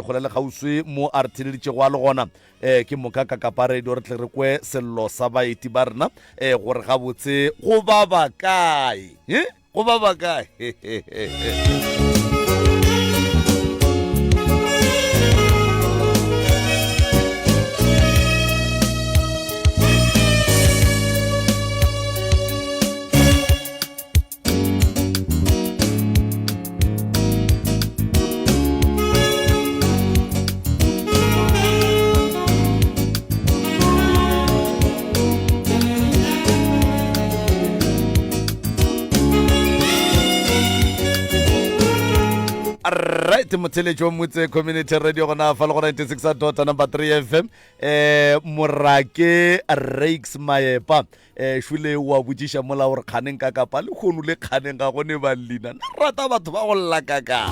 Kgole le kgauswi mo a re theleditšego a le gona. Um ke moka ka kapa radio re tle re kwe sello sa baeti ba rena um gore gabotse go ba ba kae. He? Go ba ba kae? Right motheletši wa motse community radio gona fa le go 96 dot number 3 fm eh morake rakes maepa um šole wa botšiša mola gore kganeng ka kapa le kgono le kganeng ga gone ba leina na rata batho ba go lla kaka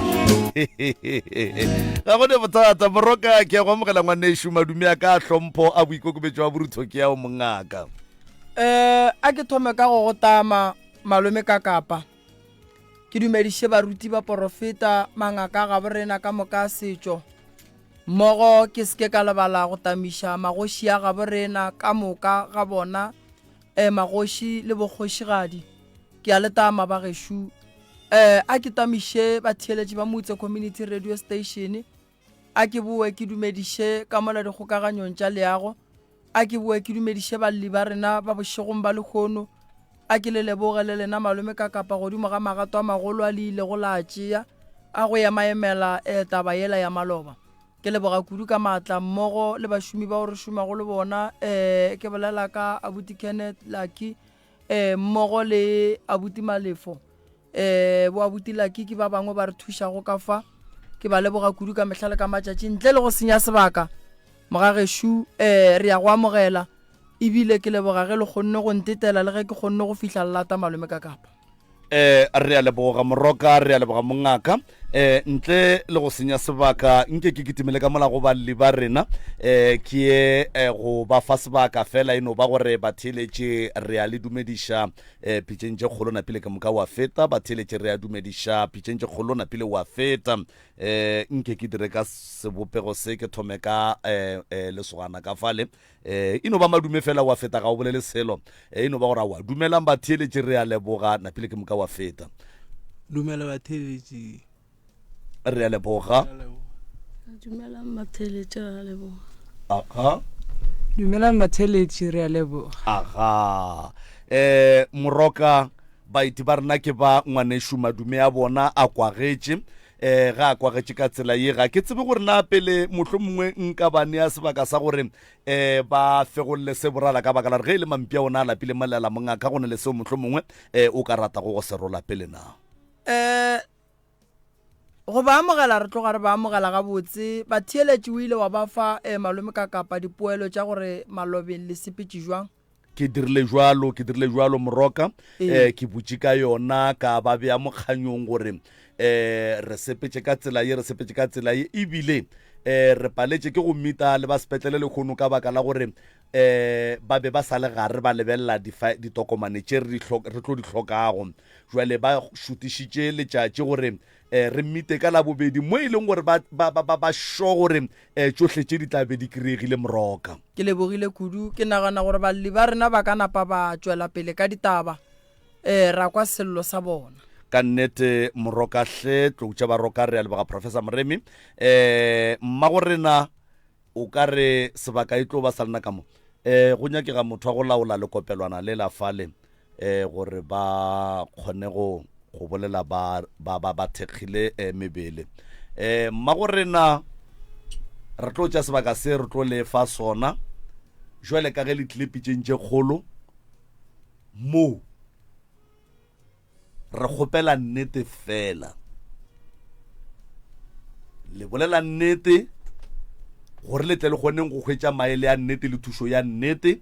ga gone bothata moroka ke ya go amogela ngwanešu madume a ka hlompho a boikokobetšo a borutho ke yao mongaka um a ke thome ka go go tama malome ka kapa ke dumediše baruti ba porofeta mangaka ga borena ka moka a setšo mmogo ke seke ka lebala go tamiša magoši a gabo rena ka moka ga bona um magoši le bokgošigadi ke a le tama ba gešo um a ke tamiše batheeletši ba motse community radio station a ke boe ke dumediše ka mola dikgokaganyong tša leago A ke boe ke dumediše balli ba rena ba bošegong ba lehono. A ke le leboge le lena malome ka kapa godimo ga magato a magolo a le ilego la a tšea a go emaemela eh, taba yela ya maloba. Ke leboga kudu ka maatla mmogo le bašomi bao re šomago le bona eh, ke bolela ka abuti Kenneth Lucky eh, mmogo le abuti Malefo. um bo abuti Lucky ke ba bangwe ba re thušago ka fa ke ba leboga kudu ka mehla le ka matšatši ntle le go senya sebaka mogagešu um re ya go amogela ebile ke leboga ge le kgonne go ntetela le ge ke kgonne go fihla lelata malome ka kapa eh re a leboga moroka re a leboga mongaka eh ntle le go senya sebaka nke ke kitimele ka mola go balli ba rena eh ke ye eh, go ba fa sebaka fela e no ba gore batheeletše re a le dumediša Eh, pitšeng tše kgolo napile ka moka wa feta batheeletše re a dumediša pitšeng tše kgolo napile wa feta eh nke ke dire ka sebopego se ke thome ka eh, eh, lesogana ka fale eh e no ba madume fela wa feta ga o bolele selo eh, e no ba gore wa dumelang batheeletše re a leboga napile ke moka wa feta dumela batheeletše re a leboga dumelang batheeletši re a leboga aha dumelang batheeletši re a leboga aha eh moroka baeti ba rena ke ba ngwanešu madume a bona a kwagetše eh ga a kwagetše ka tsela ye ga ke tsebe gore na pele mohlho mongwe nka ba nea sebaka sa gore eh ba fegolle se borala ka baka la gore ge e le mampia ona a lapile malela mongaka go ne le seo mohlho mongwe eh o ka ratago go se rola pele na um go ba amogela re tloga re ba amogela gabotse batheeletši o ile wa ba fa um malome ka kapa dipoelo tša gore malobeng le sepetše jwang ke dirile jwalo ke dirile jwalo moroka Ee. um ke butše ka yona ka ba bea mokganyong gore um re sepetše ka tsela ye re sepetše ka tsela ye ebile um re paletše ke go mita le ba sepetlele lekgono ka baka la gore um ba be ba sa le gare ba lebelela ditokomane tše re tlo di hlokago jwale ba šutišitše letšatši gore um re mmite ka labobedi mo e leng gore ba, ba, ba, ba, ba sure gore um tšohle tše di tla be di kry-egile moroka ke lebogile kudu ke nagana gore balli ba rena ba ka napa ba tšwela pele ka ditaba um ra kwa sello sa bona ka nnete moroka hle tlou tša baroka re a leboga professor moremi um mmago rena O ka re sebaka e tlo ba sa lena ka mo. E, go nyakega motho wa go laola lekopelwana le la fale e, gore ba kgone go go bolela ba ba ba, ba thekgile e, mebele. E, mmago rena re tlo tša sebaka se re tlo le fa sona jwale ka ge le tlile pitšeng tše kgolo mo Re kgopela nnete fela. Le bolela nnete gore le tle le kgoneng go hwetša maele a nnete le thušo ya nnete.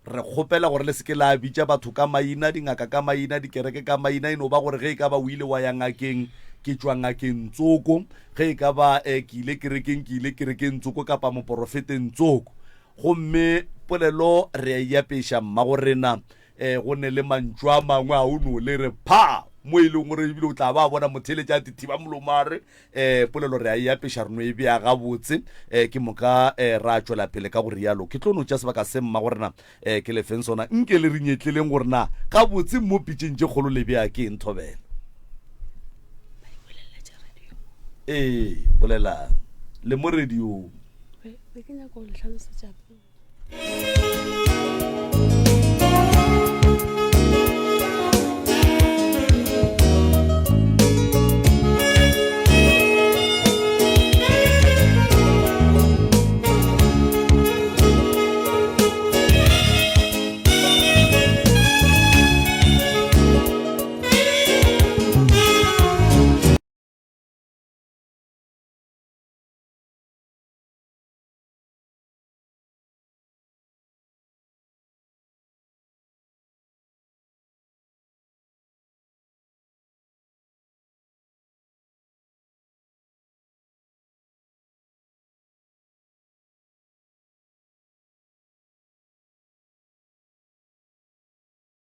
Re kgopela gore le seke la bitša batho ka maina, dingaka ka maina, dikereke ka maina. E no ba gore ge e ka ba o ile wa ya ngakeng, ke tšwa ngakeng tsoko. Ge e ka ba eh, ke ile kerekeng, ke ile kerekeng tsoko kapa moporofeteng tsoko. Gomme polelo re a e apeša mmagorena, um go ne le mantšu a mangwe a o no le re pha! mo e leng gore ebile o tla ba bona motheeletša a tithiba molomo a re um polelo re a e apeša re no e bea gabotse um ke moka um ra tšwela pele ka go rialo. Ke tlo no tša sebaka se mma gore na um ke lefeng sona nke le re nyetleleng gore na gabotse mo pitšeng tše kgolo le bea ke eng thobela. Ee, bolelang le mo radiong. Be ke nyaka go le hlalosetša pele.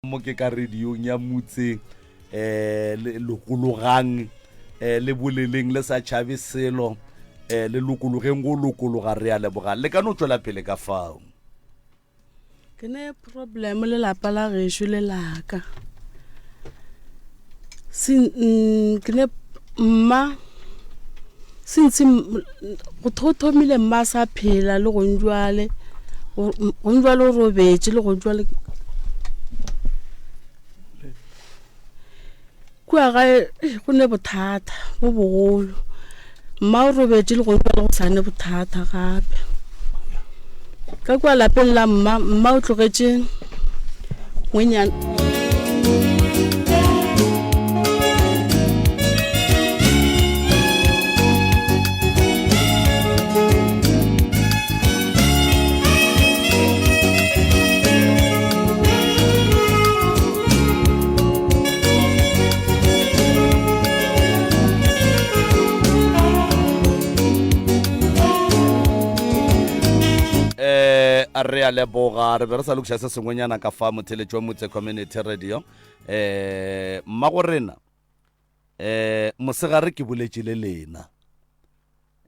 Mo ke ka radiong ya motse eh le lokologang eh le boleleng le sa tšhabe selo eh le lokologeng go lokologa re a leboga le ka no tšwela pele ka fao. Ke ne problem le lapa la gešo le laka. Se ke ne mma since go thomile mma a sa phela le gong jwale, gong jwale o robetše le gong jwale. Kua gae go ne bothata bo bogolo. Mma o robetše le gong jwale go sa ne bothata gape. Ka kua lapeng la mma, mma o tlogetše ngwenyana. Eh, re a leboga re be re sa lokiša se sengwenyana ka fa motheletši wa motse community radio eh mmago rena eh mosegare ke boletše le lena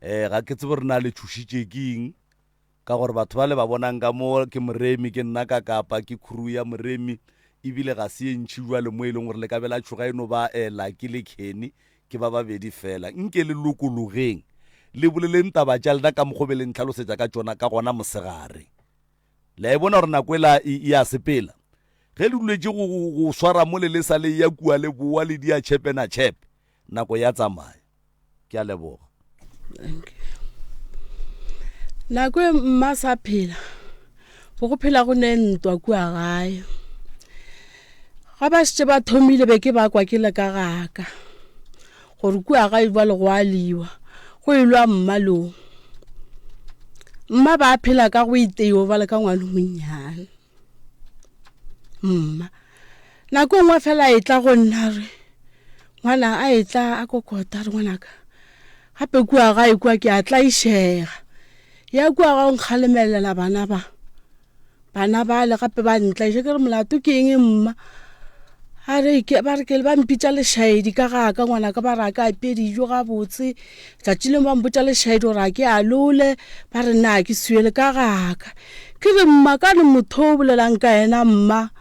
eh ga ke tsebe re na le tšhošitše ke eng Ka gore batho ba le ba bonang ka mo ke Moremi, ke nna ka kapa ke crew ya Moremi, ebile ga se ye ntši bjale mo e leng gore le ka be la tšhoga e no ba eh, Lucky le Kenny, ke ba babedi fela. Nke le lokologeng, le boleleng taba tša lena ka mokgo be le ntlhalosetša ka tšona ka gona mosegare. Le a e bona gore nako ela e, e a sepela? Ge le duletše go, go, go swara mo le le sa le ya kua le boa le dia tšhepe na tšhepe, nako ya tsamaya. Ke a leboga. Nako e mma sa phela, bo go phela go ne ntwa kua gae. Ga ba šetše ba thomile be ke ba kwa ke le ka gaka gore kua gae bjale go a liwa, go elwa mma lo. Mma ba phela ka go iteiwa bjale ka ngwana o monnyane. Mma nako e nngwe fela a etla go nna re ngwana a etla a kokota re ngwanaka gape kua gae kua ke a tlaišega ya kua ga o nkgalemelela bana ba bana bale gape ba ntlaiša ke re molato ke eng mma a re ke ba re ke ba mpitša lešaedi ka ga ka ngwana ka ba re a ka apee dijo gabotse tšatši lengwe ba mpotša lešaedi gore a ke a lole ba re na ke swiele ka gaka Ke re, Mma, kane motho o bolelang ka yena, mma,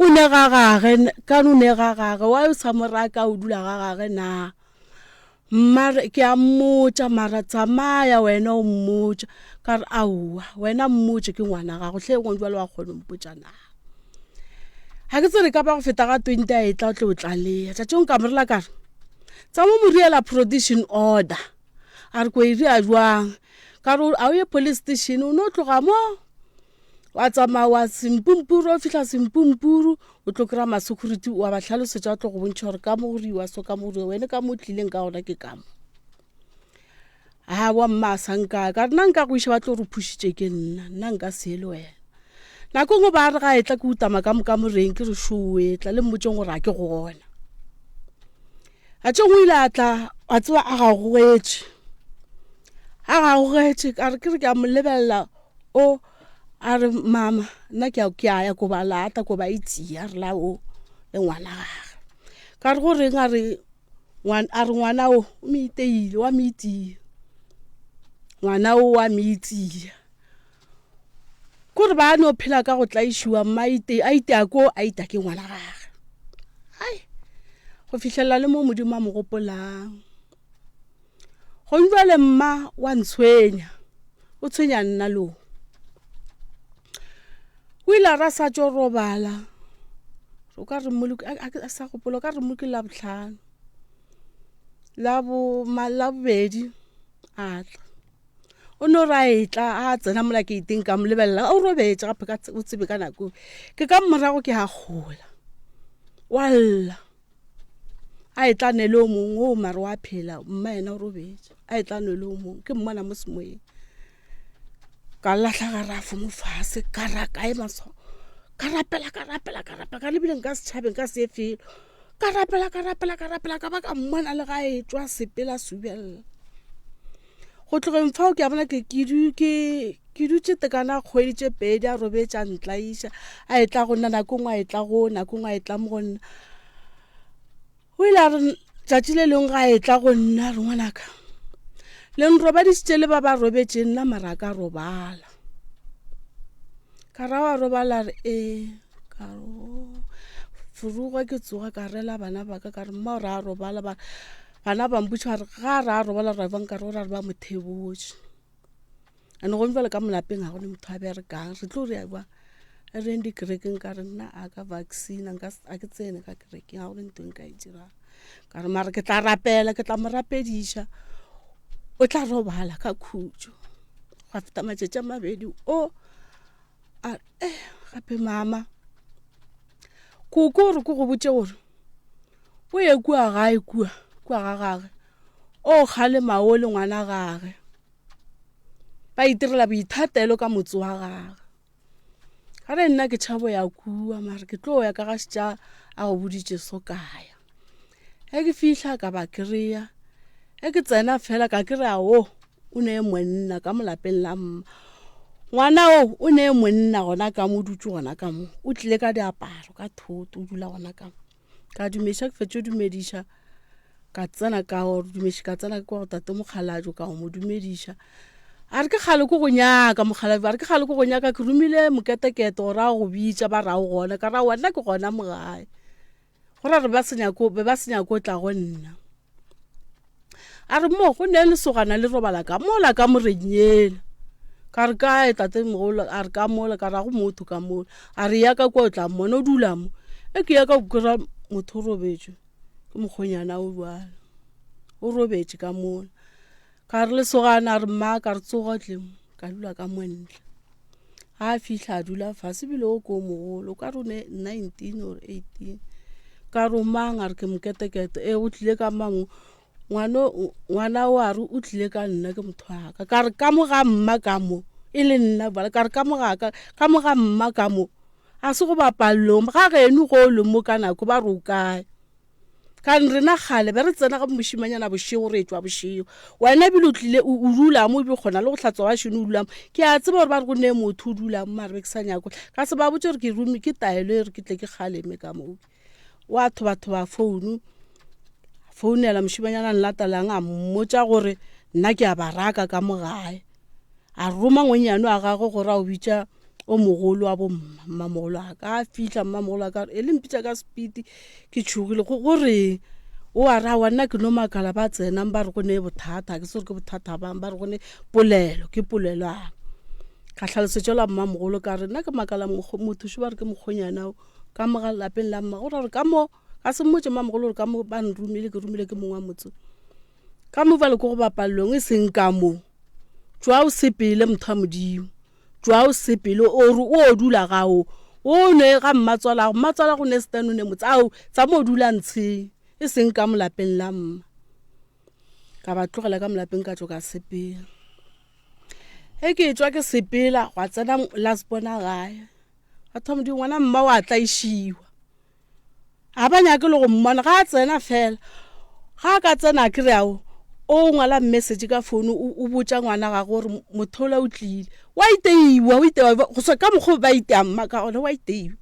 o ne ga gage, kane o ne ga gage, why o sa mo raka o dula ga gage na? Mma re, ke a mmotša, mara tsamaya wena o mmotša. Ka re, aowa, wena mmotše ke ngwana gago, hle gong jwale wa kgona mpotša na? Ga ke tsebe ka ba go feta ga 20 a etla o tle o tlalea. Tšatši nka mo rela ka re, tsa mo mo riela protection order. A re ko e ria jwang? Ka re a o ye police station o no tloga mo wa tsamaya wa sempumpuru o fihla sempumpuru o tlo kry-a ma-security wa ba hlalosetša o tlo go bontšha gore ka mo go riwa so ka mo go riwa wene ka mo o tlileng ka gona ke ka mo. Aowa mma a sa nkaya ka re nna nka go iša ba tlo re phušitše ke nna nna nka se ye le wena. Nako e nngwe ba re ga etla ke utama ka mo kamoreng ke re šoo etla le mmotšeng gore ga ke gona. A tše o ile a tla wa tseba a gagogetše a gagogetše ka re ke re ke a mo lebelela o a re mama nna ke a ke a ya ko ba lata ko ba itia re la o le ngwana gage. Ka re go reng a re a re ngwana o o mo iteile wa mo itia. Ngwana o wa mo itia. Kore ba no phela ka go tlaišiwa mma a itea ko a ita ke ngwana gage. Ai go fihlelela le mo Modimo a mo gopolang. Gong jwale mma wa ntshwenya, o tshwenya nna lo. O ile a ra sa tšo robala, o ka re mmoloki a sa gopola, o ka re mmoloki Labohlano, Labobedi a tla. O no re a etla a tsena mola keiteng ka mo lebelela, o robetše gape ka o tsebe ka nako ke ka morago ke a gola, wa lla. A etla ne le o mongwe o mare wa phela mma yena o robetše a etla ne le o mongwe ke mmona mo semoyeng ka lahla garafo mo fase ka ra ka ema so ka rapela ka rapela ka rapela ka lebile nka setšhabeng ka se felo ka rapela ka rapela ka rapela ka ba ka mmona le ga e tšwa sepela subelela go tlogeng fao ke a bona ke ke ke dutše tekana kgwedi tše pedi a robetše a ntlaiša a etla go nna nako nngwe a etla go nako nngwe a etla mo go nna o ile a re tšatši le lengwe ga etla go nna re ngwanaka le nrobadisitše le ba ba robetše nna mara ka robala ka ra wa robala re ee ka re oh. furuga ke tsoga ka rela bana ba ka ka re mma o re a robala ba bana ba mpotša ba re ga re a robala ra bang ka re o ra re ba mo thebotše and gomme jale ka molapeng ga gone motho a berekang re tlo re ba re reng dikerekeng ka re nna a ka vaccine nka a ke tsene ka kerekeng ga gone ntho e nka e dirang ka re mara ke tla rapela ke tla mo rapediša o tla robala ka khutšo gwa feta matšatši a mabedi o a eh gape mama koko gore ko go botše gore o ye kua gae kua kua ga gage o kgalema o le ngwana gage ba itirela boithatelo ka motse wa gage ga re nna ke tšhabo ya kua mare ke tlo ya ka ga šetša a go boditše so kaya ge ke fihla ka ba kry-a ge ke tsena fela ka kry-a o o ne monna ka molapeng la mma ngwana o o ne monna gona ka mo dutse gona ka mo o tlile ka diaparo ka thoto o dula gona ka mo ka dumediša ke fetše dumediša ka tsena ka go dumediša ka tsena kwa go tate mokgalabje ka go mo dumediša a re ke kgale ko go nyaka mokgalabje a re ke kgale ko go nyaka ke romile moketekete gore a go bitša ba rago gona ka ra wena ke gona mo gae go ra re ba se nyako be ba se nyako tla go nna a re mo go ne lesogana le robala ka mola ka morenyela ka re kae tate mogolo a re ka mola ka ra go motho ka mola a re ya ka kwa o tla mmona o dula mo e ke ya ka kry motho o robetše ke mokgonyana o jalo o robetše ka mola Ka re lesogana a re mma ka re tsoga tle ka dula ka montle ga a fihla a dula fase ebile o ko mogolo ka re o ne 19 or 18 ka re o mang a re ke moketekete ee o tlile ka mang ngwana ngwana o a re o tlile ka nna ke motho wa ka ka re ka mo ga mma ka mo e le nna bale ka re ka mo ga ka ka mo ga mma ka mo a se go bapallong ga geno go o le mo ka nako ba re o kae Kane rena kgale be re tsena ga mošimanyana bošego re etšwa bošego. Wena ebile o tlile o dula mo ebile kgona le go hlatswa wa šeno o dula mo. Ke a tseba gore ba re go ne motho o dula mo mare be ke sa nyako. Ka se ba botse gore ke rumi ke taelo e re ke tle ke kgaleme ka mo. Wa thobathoba founu founela mošimanyana nlatalang a mmotša gore nna ke a ba raka ka mo gae. A roma ngwenyane wa gagwe gore a o bitša o mogolo wa bomma mmamogolo a ka a fihla mmamogolo a ka re e le mpitša ka sepiti ke tšhogile go go reng o a ra wa nna ke no makala ba tsenang ba re go ne bothata ke se gore ke bothata bang ba re go ne polelo ke polelo a ka hlalosetša la mmamogolo ka re nna ke makala motho šo ba re ke mokgonyana o ka mo ga lapeng la mma go ra gore ka mo ga se mmotse mmamogolo gore ka mo ba nromile ke romile ke mongwe wa motse ka mo bale ko go bapalelong e seng ka mo tšwa o sepele motho wa modimo Tšwa o sepele o re o dula ga o o ne ga mmatswalago mmatswalago ne setane o ne motse ao tsa mo dula ntsheng e seng ka molapeng la mma ka ba tlogela ka molapeng ka tšo ka sepela ge ke tšwa ke sepela gwa tsena last bona gae batho ba modimo ngwana mma wa tlaišiwa Ga ba nyake le go mmona ga a tsena fela ga a ka tsena a kry ao o ngwala message ka phone o botša ngwana gagwe gore motho ola o tlile wa iteiwa o iteiwa go ka mokgwa ba iteang mma ka gona wa iteiwa.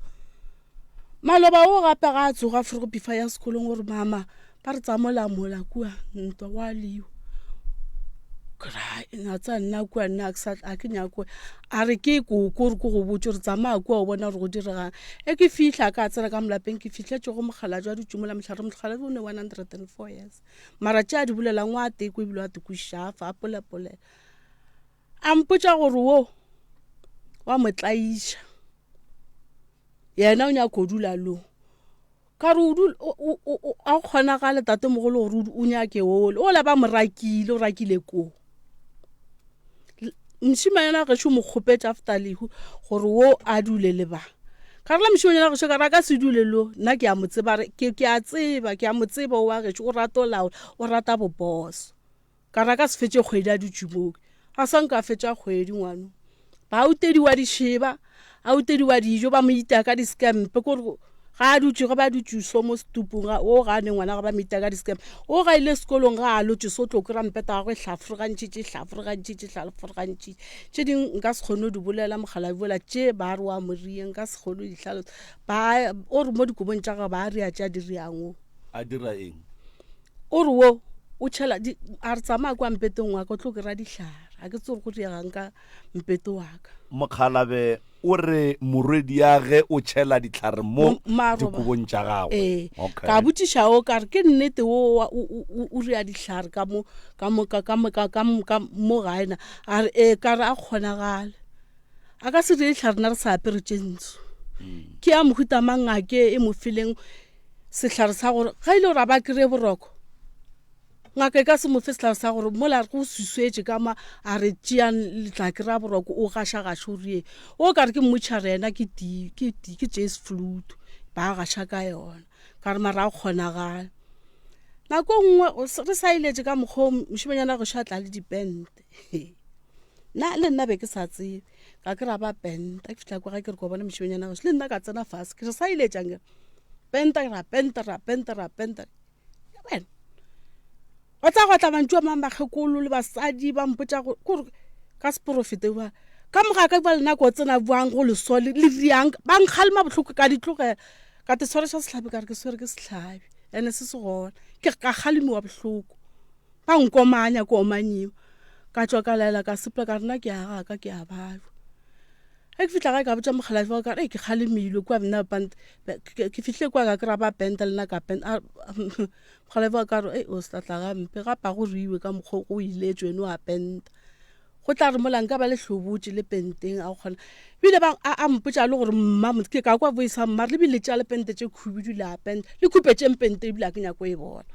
Maloba o gape ga a tsoga forogo bifa ya sekolong gore mama ba re tsamola mola kua ntwa wa liwa. Na tsa nna kua nna a ke nyako a re ke koko gore ke go botse gore tsamaya kua o bona gore go diregang. E ke fihla ka tsena ka molapeng ke fihletše go mokgalabje wa dutše mola mohlare mokgalabje o ne 104 years. Mara tše a di bolelang wa teko ebile wa tekwiša a fa a polepolela. A mpotša gore wo wa mo tlaiša. Yena o nyaka go dula lo. Ka re a go kgonagale tatemogolo gore o nyake ole. Ola ba mo rakile, o rakile ko. Mošemanyana gešo o mo kgopetše after lehu gore wo a dule le ba. Ka re la mošemanyana gešo ka re a ka se dule lo, nna ke a mo tseba, ke a tseba, ke a mo tseba o wa gešo, o rata o laola, o rata boboso. Ka re a ka se fetše kgwedi a dutše moo. A sa nka a fetša kgwedi ngwano. Ba utediwa dišeba, a utediwa dijo, ba mo itaya ka diskempe. Kore ga a dutše, ge ba dutše so mo setupung, ga, o ga a ne ngwana ga ba mo itaya ka diskempe. O ga ile sekolong ga a lotše so tlo kry-a mpeta gagwe e hlafurugantšhitše, e hlafurugantšhitše, e hlafurugantšhitše. Tše ding nka se kgone go di bolela mokgalabje wola, tše ba re wa moria nka se kgone go di hlalosa. Ba, o re mo dikobong tša gagwe ba ria tše a di riang o. A dira eng? O re wo o tšhela di, a re tsamaya kwa mpetong wa ka o tlo kry-a dihlare. Ga ke tsebe gore go diegang ka mpeto wa ka. Mokgalabe o re morwediage o tšhela dihlare mo dikobong tša gagwe. Ee. Okay. Ka botšiša o ka re ke nnete wo o ria dihlare ka mo, ka mo, ka, ka mo, ka, ka mo, ka mo gae na? A re ee, ka re a kgonagale. A ka se rie dihlare nna re sa apere tše ntsho. Ke ya mohuta mang ngake e mo fileng sehlare sa gore ga ile gore a ba kry-e boroko ngaka e ka se mo fe sehlare sa gore mola go suswetše ka ma a re tšeang le tla kry-a boroko o gašagaše o rieng o ka re ke mmotšhare yena ke ti ke ti ke jazz flute ba gaša ka yona ka re mara a kgonagale nako nngwe re sa iletše ka mokgwa o mošimanyana go šatla le dipente nna le nna be ke sa tsebe ka ke ra ba penta ke fihla kwa ga ke re ko bona mošimanyana gešo le nna ka tsena fase ke re sa iletšang ke penta ra penta ra penta ra penta wena wa tsa go tla mantšu a mang bakgekolo le basadi ba mpotša kore ka seporofete ba ka moga ka ba le nako tsena buang go leso le riang ba nkgalema bohloko ka di tlogela ka te tshware sa sehlabi ka re ke swere ke sehlabi ene se se gona ke ka kgalemiwa bohloko Ba nkomanya ke omanyiwa. Ka tšwa ka laela ka sepela ka re nna ke ya ga ka ke a bajwa. Ge ke fihla gae ka botša mokgalabje wa ka re ke kgalemilwe kua nna pant ke fihlile kua ka kry-a ba penta le nna ka penta. Mokgalabje wa ka re o se tla gampe gape ga go riwe ka mokgwa o go iletšwe ene o a penta. Go tla re mola nka ba le hlobotše le penteng a go kgona ebile ba a mpotša le gore mma ke ka kwa voice ya mma re lebile tša le pente tše khubidu le a penta le khupetšeng pente ebile a ke nyako e bona.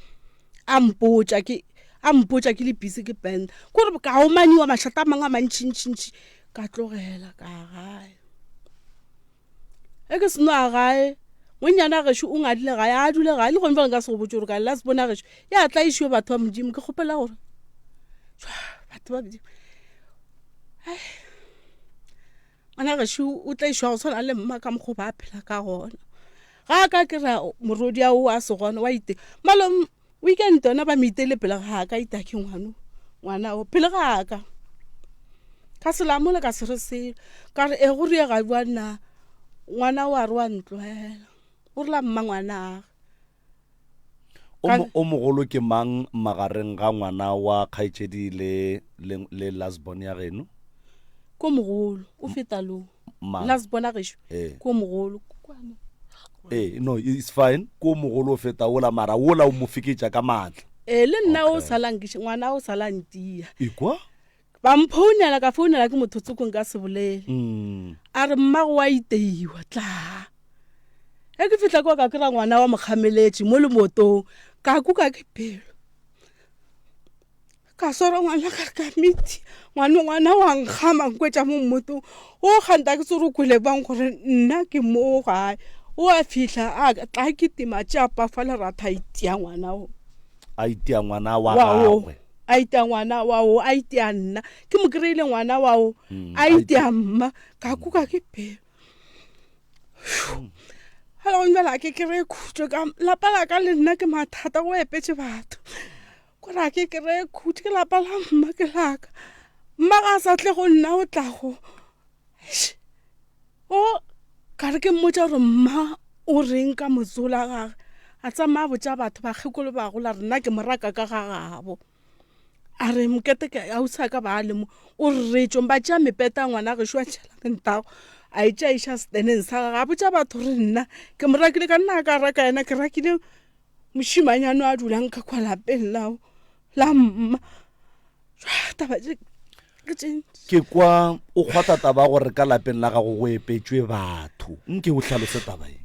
A mpotša ke a mpotša ke le busy ke penta kore ka omaniwa mašata a mangwe a mantšintšintši ka tlogela ka ya gae. Ge ke seno ya gae ngwenyana gešo o ngadile gae a dule gae le gone bjale nka se go botše gore ka last bona gešo ya tlaišiwe batho ba modimo ke kgopela gore batho ba modimo Ngwana gešo o tlaišwa go tshwana le mma ka mokgwa ba phela ka gona. Ga a ka kry-a morodi ao a se gona wa ite malome weekend yona ba mo itele pele ga ka ita ke ngwano ngwana o pele ga ka. Ka se lamole ka se re selo ka re e go riega bjang na ngwana o a re wa ntlogela o rela mma ngwanage. O mogolo ke mang magareng ga ngwana wa kgaetšedi le, le, le lastborn ya geno? Ko mogolo, o feta lo. Mang? Lastborn ya gešo? Ee. Ko mogolo. Kwane. Ee, no, it's fine. Ko mogolo o feta wola, mara wola o mo feketša ka maatla. Ee, le nna o Okay. sala nkiša, ngwana o sala ntia. Ekwa? Ba mphounela, ka founela ke motho tsoko nka se bolele. Mm. A re mmago wa iteiwa, tlaa. Ge ke fihla kwa ka kry-a ngwana wa mokgameletši mo lemotong, ka kuka ke pelo. Ka swara ngwana ka re ka meti, ngwana ngwana wa nkgama nkwetša mo mmotong. O kganta ke tsore o kwele bang gore nna ke mo gae. O a fihla a tla kitima tšea pafa leratha a itia ngwana o. A itia ngwana wa Wa o. gagwe. A itia ngwana wa o, a itia nna. Ke mo kry-ile ngwana wa o, a itia mma. Ka kuka ke pelo. Fela gomme bjale ga ke kry-e khutšo ka lapa la ka le nna ke mathata go epetše batho kore ga ke kry-e khutšo ke lapa la mma ke laka mma ga a sa tle go nna o tla go o ka re ke mmotša gore mma. O reng ka motsola gage? A tsamaya a botša batho bakgekolo ba gola re nna ke mo raka ka ga gabo. A re mokete ke ausi a ka ba a le mo o re re tšong ba tšea mepeta ya ngwana gešo a tšhela nthago a e tšea iša seteneng sa gage a botša batho re nna ke mo rakile ka nna ka raka yena ke rakile mošimanyane a dulang ka kwa lapeng lao la mma taba tše ke tše ntši. Ke kwa o kgwata taba ya gore ka lapeng la gago go epetšwe batho. Nke o hlalose taba ye.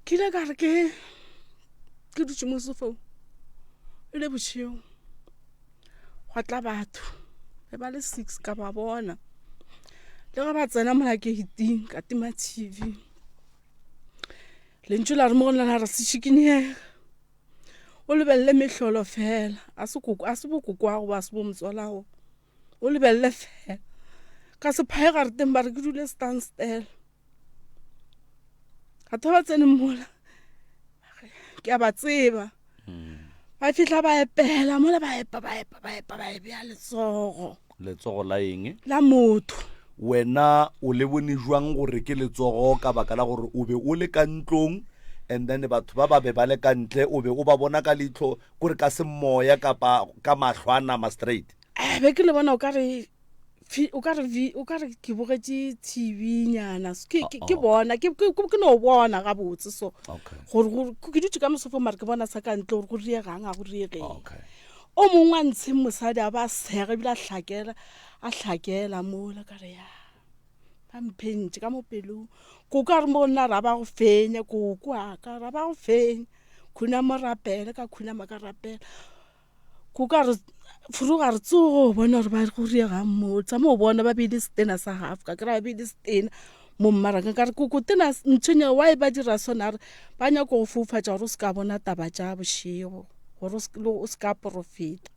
Ke ile ka re ke ke dutše mo sofong e le bošego gwa tla batho be ba le six ka ba bona le ge ba tsena mola gate-ing ka tima T_V. Lentšu la re mo go nna la re se šikinyega o lebelele mehlolo fela a se koko a se bokoko ba se bo motswalago o lebelele fela ka se phae gare teng ba re ke dule standstill batho ba tsene mola ke a ba tseba ba fihla ba epela mola ba epa ba epa ba epa ba e bea letsogo Letsogo la eng? La motho. Wena o le bone jwang gore ke letsogo ka baka la gore o be o le ka ntlong and then batho ba ba be ba le ka ntle o be o ba bona ka leihlo kore ka semoya kapa ka mahlo a nama straight? Eh, be ke le bona o ka re o ka re o ka re ke bogetše TV nyana ke ke ke bona ke ke ke no bona gabotse so gore gore ke dutše ka mosofo mare ke bona sa ka ntle gore go riegang a go riegeng Okay. O mongwe a ntsheng mosadi a ba a sega ebile a hlakela, a hlakela mola ka re ya ba mphentše ka mo pelong. Koko a re mo go nna ra ba go fenya, koko a ka ra ba go fenya. Khunama o rapele ka khunama ka rapela. Koko a re furuga a re tsoga o bone gore ba go riegang mo, tsamaya o bona ba beile setena sa half ka kry-a ba beile setena mo mmarakeng. Ka re koko tena ntshwenya why ba dira sona, a re ba nyaka go foufatša gore o se ka bona taba tša bošego. Gore o se ka porofeta.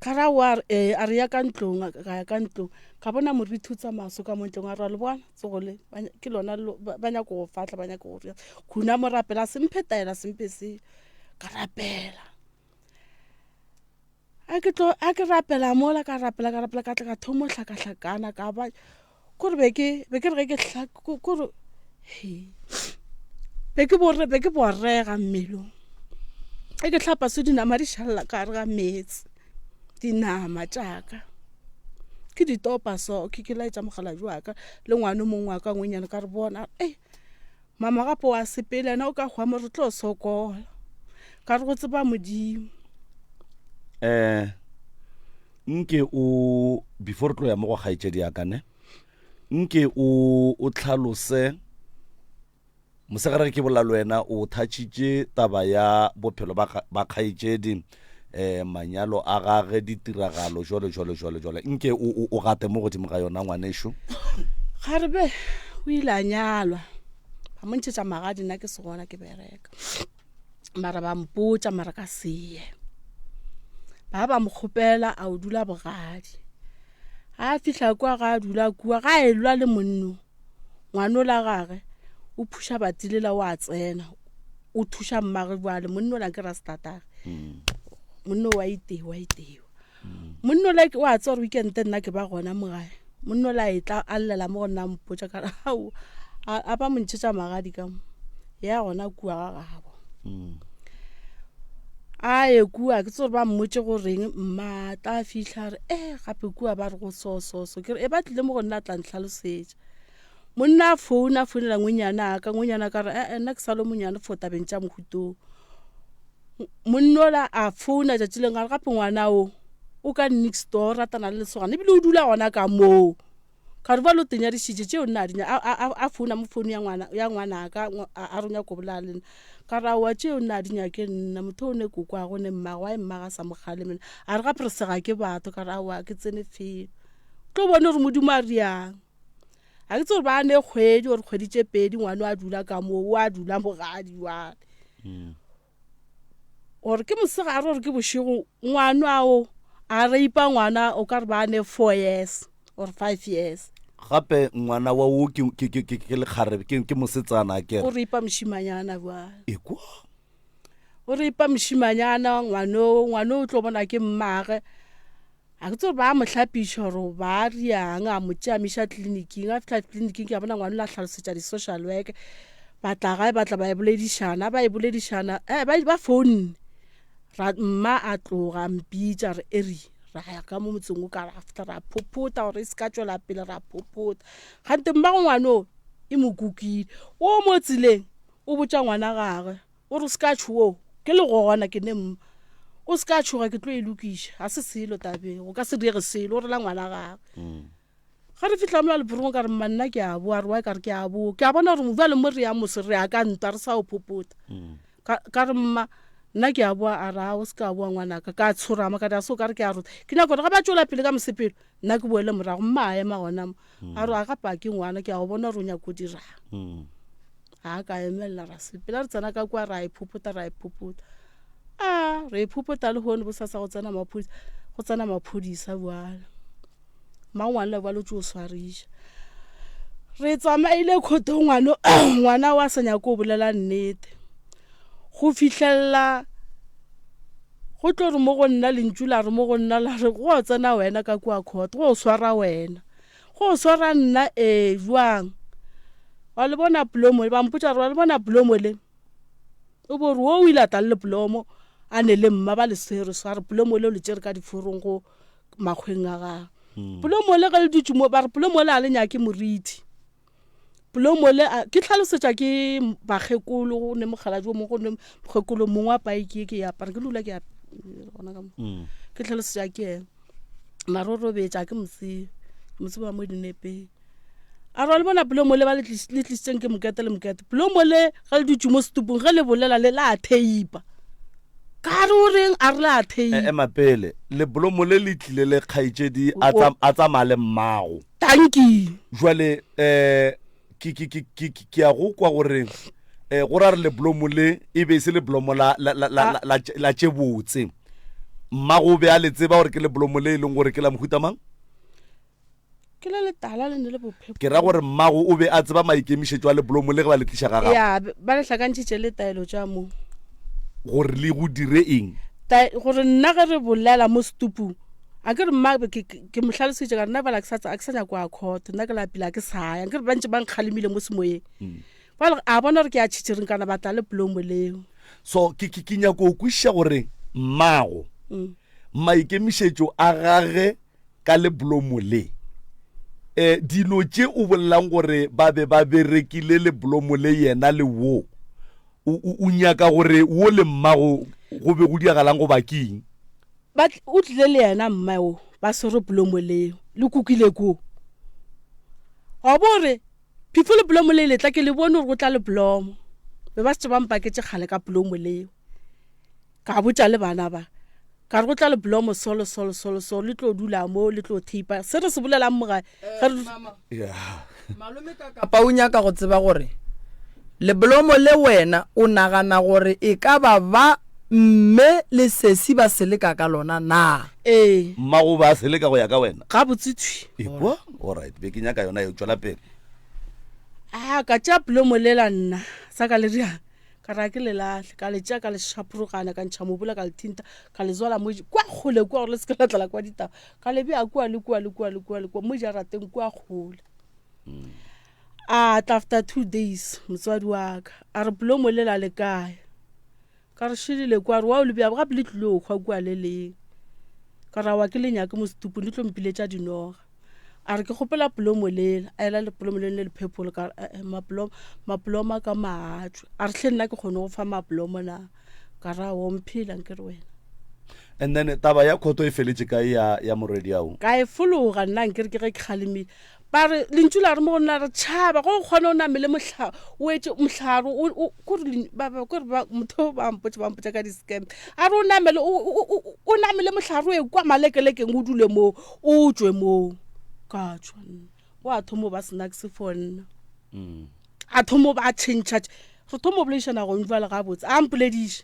Ka ra wa eh, a re ya ka ntlong, ka ya ka ntlong. Ka bona morithi o tsamaya so ka mo ntlong, a re wa le bona tsogo le, ke lona ba nyaka go fahla, ba nyaka go ria. Khuna mo rapela, a se mphe taelo, a se mphe selo. Ka rapela. A ke tlo, a ke rapela mola, ka rapela, ka rapela, ka tla ka thomo hlakahlakana, ka ba, kore be ke, be ke re ge ke hla, kore, he, be ke bore, be ke borega mmelong. Ge ke hlapa so dinama di šalela ka gare ga meetse, dinama tša ka. Ke di topa so, ke ke laetša mokgalabje wa ka le ngwana o mongwe wa ka ngwenyana ka re bona, ei. Mama gape wa sepela yena o ka hwa mo re tlo sokola. Ka re go tseba Modimo. Eh nke o before re tlo ya mo go kgaetšedi ya ka ne nke o o tlhalose mosegare ke bolela le wena o thatšitše taba ya bophelo ba kgaetšedi eh manyalo a gage ditiragalo jwalo jwalo jwalo jwalo nke o o gate mo godimo ga yona ngwanešu kgarebe o ile a nyalwa ba mo ntšhetša magadi nna ke se gona ke bereka mara ba mpotša mara ka seye ba ba mo kgopela a o dula bogadi a fihla kwa ga a dula kua ga a elwa le monno ngwano la gage o phuša batilela o a tsena o thuša mmage bjale monna ola ke rasetatage mm. monna wa itewa itewa mm. monna ola o a tsewa gore weekend nna ke ba gona mo gae monna ola e tla a llela mo go nna mpotša ka ao a ba mo ntšhetša magadi ka mo ya gona kua ga gabo mm. a ye kua ke tse gore ba mmotse goreng mma tla fitlha re e gape kua ba re go so so so ke re e ba tlile mo go nna tla ntlhalosetša Monna a founa, a founela ngwenyana a ka, ngwenyana ka re, ee, nna ke sa le monyane for tabeng tša mohutong. Monna ola a founa tšatši lengwe a re gape ngwana o, o ka next door, o ratana le lesogana ebile o dula gona ka moo. Ka re bjale o tenyadišitše tšeo nna a di nyaka, a, a, a founa mo founu ya ngwana, ya ngwanaka a re o nyaka go bolela le nna. Ka re aowa tšeo nna a di nyake nna, motho o ne kokoago o ne mmagwe, why mmagwe a sa mo kgalemela. A re gape re sega ke batho, ka re aowa ga ke tsene felo. Tlo bone gore Modimo a riang. Ga ke tsebe gore ba ne kgwedi or kgwedi tše pedi ngwana a dula ka moo, o a dula mogadi jwale. Gore ke mosegare gore ke bošego ngwana o a rape ngwana o ka re ba ne 4 years or 5 years. Gape ngwana wa wo ke ke ke ke lekgarebe ke ke mosetsana akere. O rape mošimanyana jwale. Ekwa. O rape mošimanyana ngwano, ngwano o tlo bona ke mmage. A ke tsebe gore ba mo hlapiša gore ba riang, a mo tšea a mo iša tleliniking. A fihla tleliniking ke a bona ngwana o la hlalosetša di-social work. Ba tla gae ba tla ba e boledišana, ba e boledišana eh, ba, ba founne. Ra, mma a tloga a mpitša re eri ra ya ka mo motseng o ka ra fihla ra phophota gore e se ka tšwela pele ra phophota. Kgante mmago ngwana o e mo kukile. O mo tseleng o botša ngwana gagwe O re o se ka tšhoga, o ke le gona ke ne mma. O se ka tšhoga ke tlo e lokiša, ga se selo tabeng, go ka se diege selo, o rela ngwana gagwe. Mm. Ga re fihla mola lephorong ka re mma nna ke a boa, re wa ka re ke a boa. Ke a bona gore bjale mo re yang mose re ya ka ntwa re sa o phopota. Mm. Ka, ka re mma nna ke a boa a re a o se ka boa ngwanaka ka tshorama ka re a se o ka re ke a rota. Ke nyaka gore ga ba tšwela pele ka mosepelo nna ke boele morago mma a ema gona mo. Mm. A re a gape a ke ngwana ke a go bona gore o nyaka go dirang. Mm. Ga a ka emelela ra sepela re tsena ka kua ra e phophota ra e phophota. A re e phophota le hono bosasa go tsena maphodisa go tsena maphodisa bjale. Mmangwane le bjale o tšo swariša. Re tsamaile khotong ngwana ngwana wa sa nyake go bolela nnete. Go fihlelela go tlo re mo go nna lentšu la re mo go nna la re go tsena wena ka kua court go swara wena. Go swara nna ee jwang? Wa le bona plomo ba mpotša gore wa le bona plomo le. O bo re wo o ile a tla le plomo a ne le mma ba le swere so a re plomo le o le tšere ka diforong go makgweng a gagwe. Hmm. Plomo le ge le dutše mo ba re plomo le a le nyake moriti. Plomo le ke tlhalosetša ke bakgekolo go ne mokgalabje o mongwe go ne mokgekolo mongwe wa paiki e ke e apara ke lula ke gona ka mo. Hmm. Ke tlhalosetša ke yena. Mara o robetše a ke mo tsebe. Ke mo tseba mo dinepeng. A re wa le bona plomo le ba le tlisitseng ke mokete le mokete. Plomo le ge le dutše mo setupung ge le bolela le la theipa. Ka re o reng a re la theipa. Ema pele, leblomo le le tlile le kgaetšedi a tsamaya le mmago. Tanki. Jwale um ke ke ke ke ke a go kwa gore um go ra re leblomo le e be e se leblomo la la la la la la tše botse. Mmago o be a le tseba gore ke leblomo le e leng gore ke la mohuta mang? Ke le letala le ne le bophepo. Ke ra gore mmago o be a tseba maikemišetšo a leblomo le ge ba le tliša ga gago. Ya, ba le hlakantšhitše le taelo tša mo. Gore le go dire eng? Gore nna ge re bolela mo setupung, a ke re mma ke, ke, ke mo hlalosetše ka re nna bala ke sa ke sa nyako ya court, nna ke lapile a ke sa ya. Nkere ba ntše ba nkgalemile mo semoyeng. Mm. Bjale a bona gore ke ya tšhitšhiring kana ba tla le plomo leo. So ke ke ke nyako go kwešiša gore mmago mm. maikemišetšo a gage ka leblomo le. E, dilo tše o bolelang gore ba be ba berekile leblomo le yena le wo, o, o, o nyaka gore wo le mmago go be go diagalang goba ke eng? Ba, o tlile le yena mma wo, ba swere bolomo leo, le kukile koo. Wa bo re, before leblomo le letla, ke le bone gore go tla leblomo. Be ba šetše ba mpaketše kgale ka bolomo leo. Ka botša le bana ba, ka re go tla leblomo solo solo solo so, le tlo dula mo, le tlo theipa. Se re se bolelang mo gae, ge re. Mama, Yeah. malome ka kapa o nyaka go tseba gore leblomo le wena o nagana gore e ka ba ba mme le sesi ba seleka ka lona na? Ee. Mmago ba seleka go ya ka wena? Gabotse thwi. Ekwa? Alright, be ke nyaka yona eo, tšwela pele. A ka tšea bolomo lela nna, sa ka le riang. Ka re a ke le lahle, ka le tšea ka le šaphorogana, ka ntšha mobola ka le thinta, ka le zwala mo kwa kgole kua gore le se ke la tlala kwa ditaba. Ka le bea kua le kua le kua le kua le kua mo jarateng kua kgole. A tla after 2 days motswadi wa ka a re bolomo lela le kae? Ka re šedile kua, a re wa o le bea gape le tlile go hwa kua le leng. Ka re aowa ke le nyake mo setupung le tlo mpiletša dinoga. A re ke kgopela polomo lela, a ela lepolomo le le le purple ka re ee mapolomo mapolomo a ka maatšwe. A re hle nna ke kgone go fa mapolomo na? Ka re aowa o mphela nkere wena. And then taba ya khoto e feletše kae ya ya morwedi ao? Ka e fologa nna nkere ke ge ke kgalemile. Ba re lentšu la re mo go nna re tšhaba go kgona o namele mohla o etše mohlare o o kore ba ba kore ba motho ba mpotša ba mpotša ka di-scam. A re o namele o o o namele mohlare o ye kwa malekelekeng o dule moo o tšwe moo. Ka tšwa nna. Wa thoma o ba snacks for nna. A thoma o ba tšhentšha re thoma o boledišana gong jwale gabotse a mpolediše.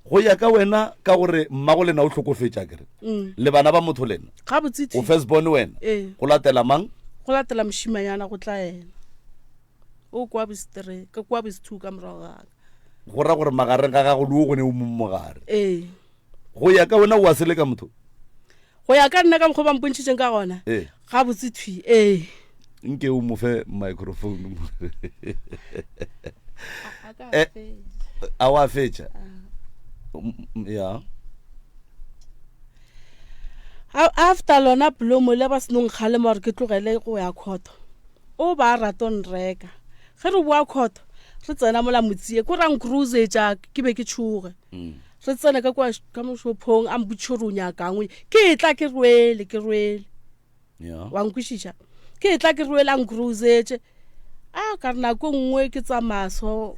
Go ya ka wena, ka gore mmago lena o hlokofetše, akere? Mm. Le bana ba motho lena? Gabotse O first born wena? Ee. Go latela mang? Go latela mošimanyana go tla yena. O kwa bostre, ka kwa bostwo ka morago ga ka. Go ra gore magareng ga gago le o gone o mong mogare. Ee. Go ya ka wena o a seleka motho? Go ya ka nna ka mokgwa ba mpontšhitšeng ka gona. Ee. Gabotse thwi, ee. Nke o mo fe microphone. Eh, a wa fetša? Ya. After lona blomo le ba seno nkgalema gore ke tlogele go ya khoto, o ba rato nreka. Ge re boa khoto, re tsena mola motsie, ko ra nkruzetša ke be ke tšhoge. Mm. Re tsena ka kwa ka mošophong a mpotšiša gore o nyakang, ke tla ke rwele, ke rwele. Yeah. Wa nkwešiša? Ke tla ke rwele a nkruzetše. A ka re nako e nngwe ke tsamaya so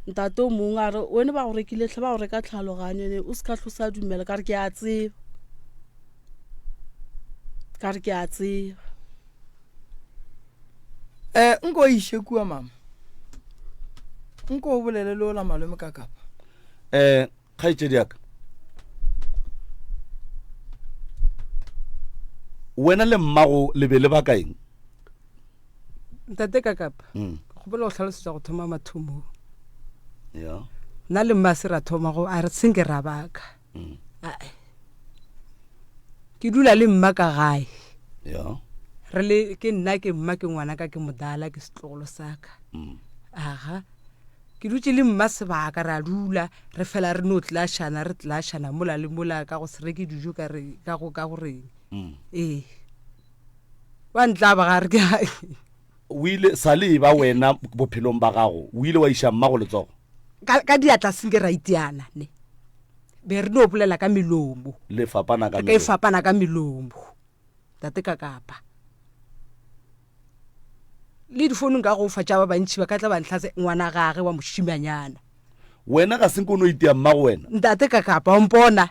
ntate o mongwe a re wene ba go rekile tlhe ba go reka tlhaloganyo ne o se ka hlo sa dumela ka re ke a tseba. Ka re ke a tseba. Eh, nko o iše kua mama. Nko o bolele le ola malome ka kapa. Eh, kgaetšedi ya ka. Wena le mmago le be le baka eng? Ntate ka kapa. Mm. Ke kgopela go hlalosetša go thoma mathomong. Ya. Nna le mma se ra thoma go a re senke ra baka. Mm. Ae. Ke dula le mma ka gae. Ya. Re le ke nna ke mma ke ngwana ka ke modala ke setlogolo sa ka. Mm. Aga. Ke dutše le mma sebaka ra dula re fela re no tlashana re tlashana mola le mola ka go se reke dijo ka re ka go ka go reng. Mm. Ee. Wa ntlaba ga re ke O ile sa le ba wena bophelong ba gago o ile wa iša mma go letsogo? Ka ka diatla senke ra itiana ne. Be re no bolela ka melomo. Le fapana ka Re ka e melomo. fapana ka melomo. Tate ka kapa. Le difounung ka go fa tša ba bantši ba ka tla ba ntlhatse ngwana gage wa mošimanyana. Wena ga senke o no itia mmago wena? Ntate ka kapa o mpona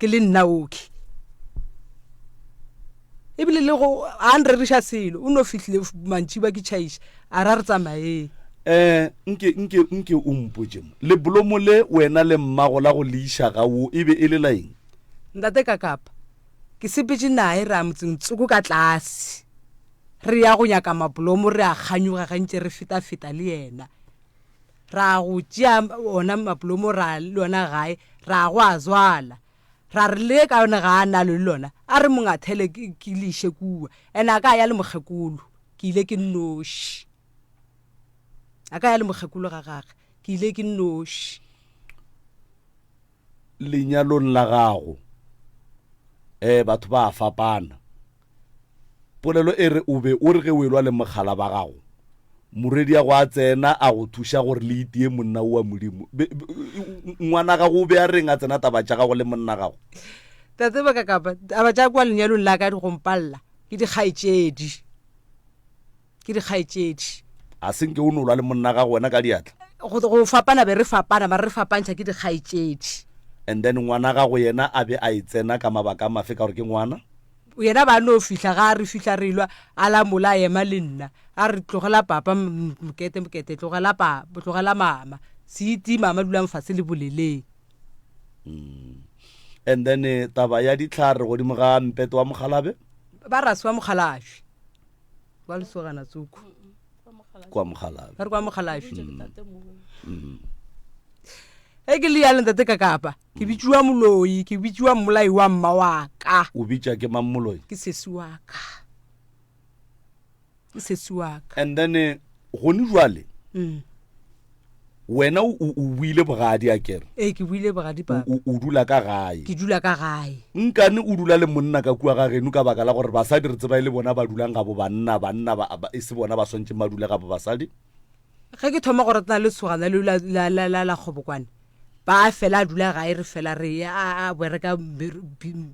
ke le nna okay. Ebile le go a nreriša selo o no fihlile mantši ba ke tšhaiša a ra re tsamaeng. Eh, nke, nke, nke o mpotše mo. Lebolomo le wena le mmago la go le iša ga wo e be e le la eng? Ntate ka kapa Ke sepetše naye ra motseng tsoko ka tlase, re ya go nyaka mablomo, re a kganyoga ge ntše re feta-feta le yena. Ra go tšea ona mablomo ra le ona gae, ra go a zwala. Ra re le ka yone ga a nalo le lona, a re mongathele ke, ke le iše kua. Ene a ka ya le mokgekolo, ke ile ke nnoši. A ka ya le mokgekolo ga gage, ke ile ke nnoši. Lenyalong la gago um batho ba a fapana. Polelo e re o be o re ge o elwa le mogala ba gago, morwediago a tsena a go thuša gore le itie monna o wa Modimo. Ngwana gago o be a reng a tsena taba tša gago le monna gago? Tate ba ka kapa taba tša kwa lenyalong la ka di go mpalla ke dikgaetšedi. Ke dikgaetšedi. A se nke o no lwa le monna gago wena ka diatla? Go, go fapana be re fapana, mara re fapantšha ke dikgaetšedi. And then ngwana gago yena a be a e tsena ka mabaka a mafe ka gore ke ngwana? Yena ba no fihla ga re fihla re lwa, a lamola a ema le nna. A re tlogela papa mokete mokete, tlogela papa, tlogela mama. Se iti mama dulang fase le boleleng. Mm. And then eh, taba ya ditlhare godimo ga mpete wa mokgalabe? Ba ra se wa mokgalajwe. Kwa lesogana tsoko. Kwa mokgalabje. Ba re kwa mokgalabje. Mm. E ke le yalo ntate ka kapa. Ke bitšiwa moloi, ke bitšiwa mmolai wa mma wa ka. O bitša ke mang moloi? Ke sesi wa ka. Ke sesi wa ka. And then eh, gone jwale. Mm. Wena o, o, o buile bogadi a kere? Ee, ke buile bogadi papa. O, o, o dula ka gae? Ke dula ka gae. Nkane o dula le monna ka kua ga geno ka baka la gore basadi re tseba e le bona ba dulang gabo banna, banna ba, ba, e se bona ba swanetšeng ba dule gabo basadi? Ge ke thoma go ratana le lesogana leo la, la, la, la, la Kgobokwane, ba fela a dula gae re fela re a, a bereka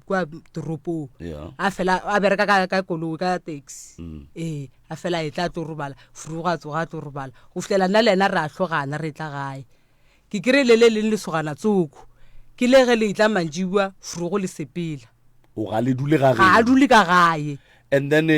kua toropong. Yeah. A fela a bereka ka, ka koloi, ka taxi. Mm. Ee. A fela a etla a tlo robala, Frugo a tsoga a tlo robala. Go fihlela nna le yena re a hlogana re etla gae. Ke kry-ile le leng lesogana tsoko. Ke le ge le etla mantšiboa, Frugo le sepela. O ga le dule ga Ga a geno. dule ka gae. And then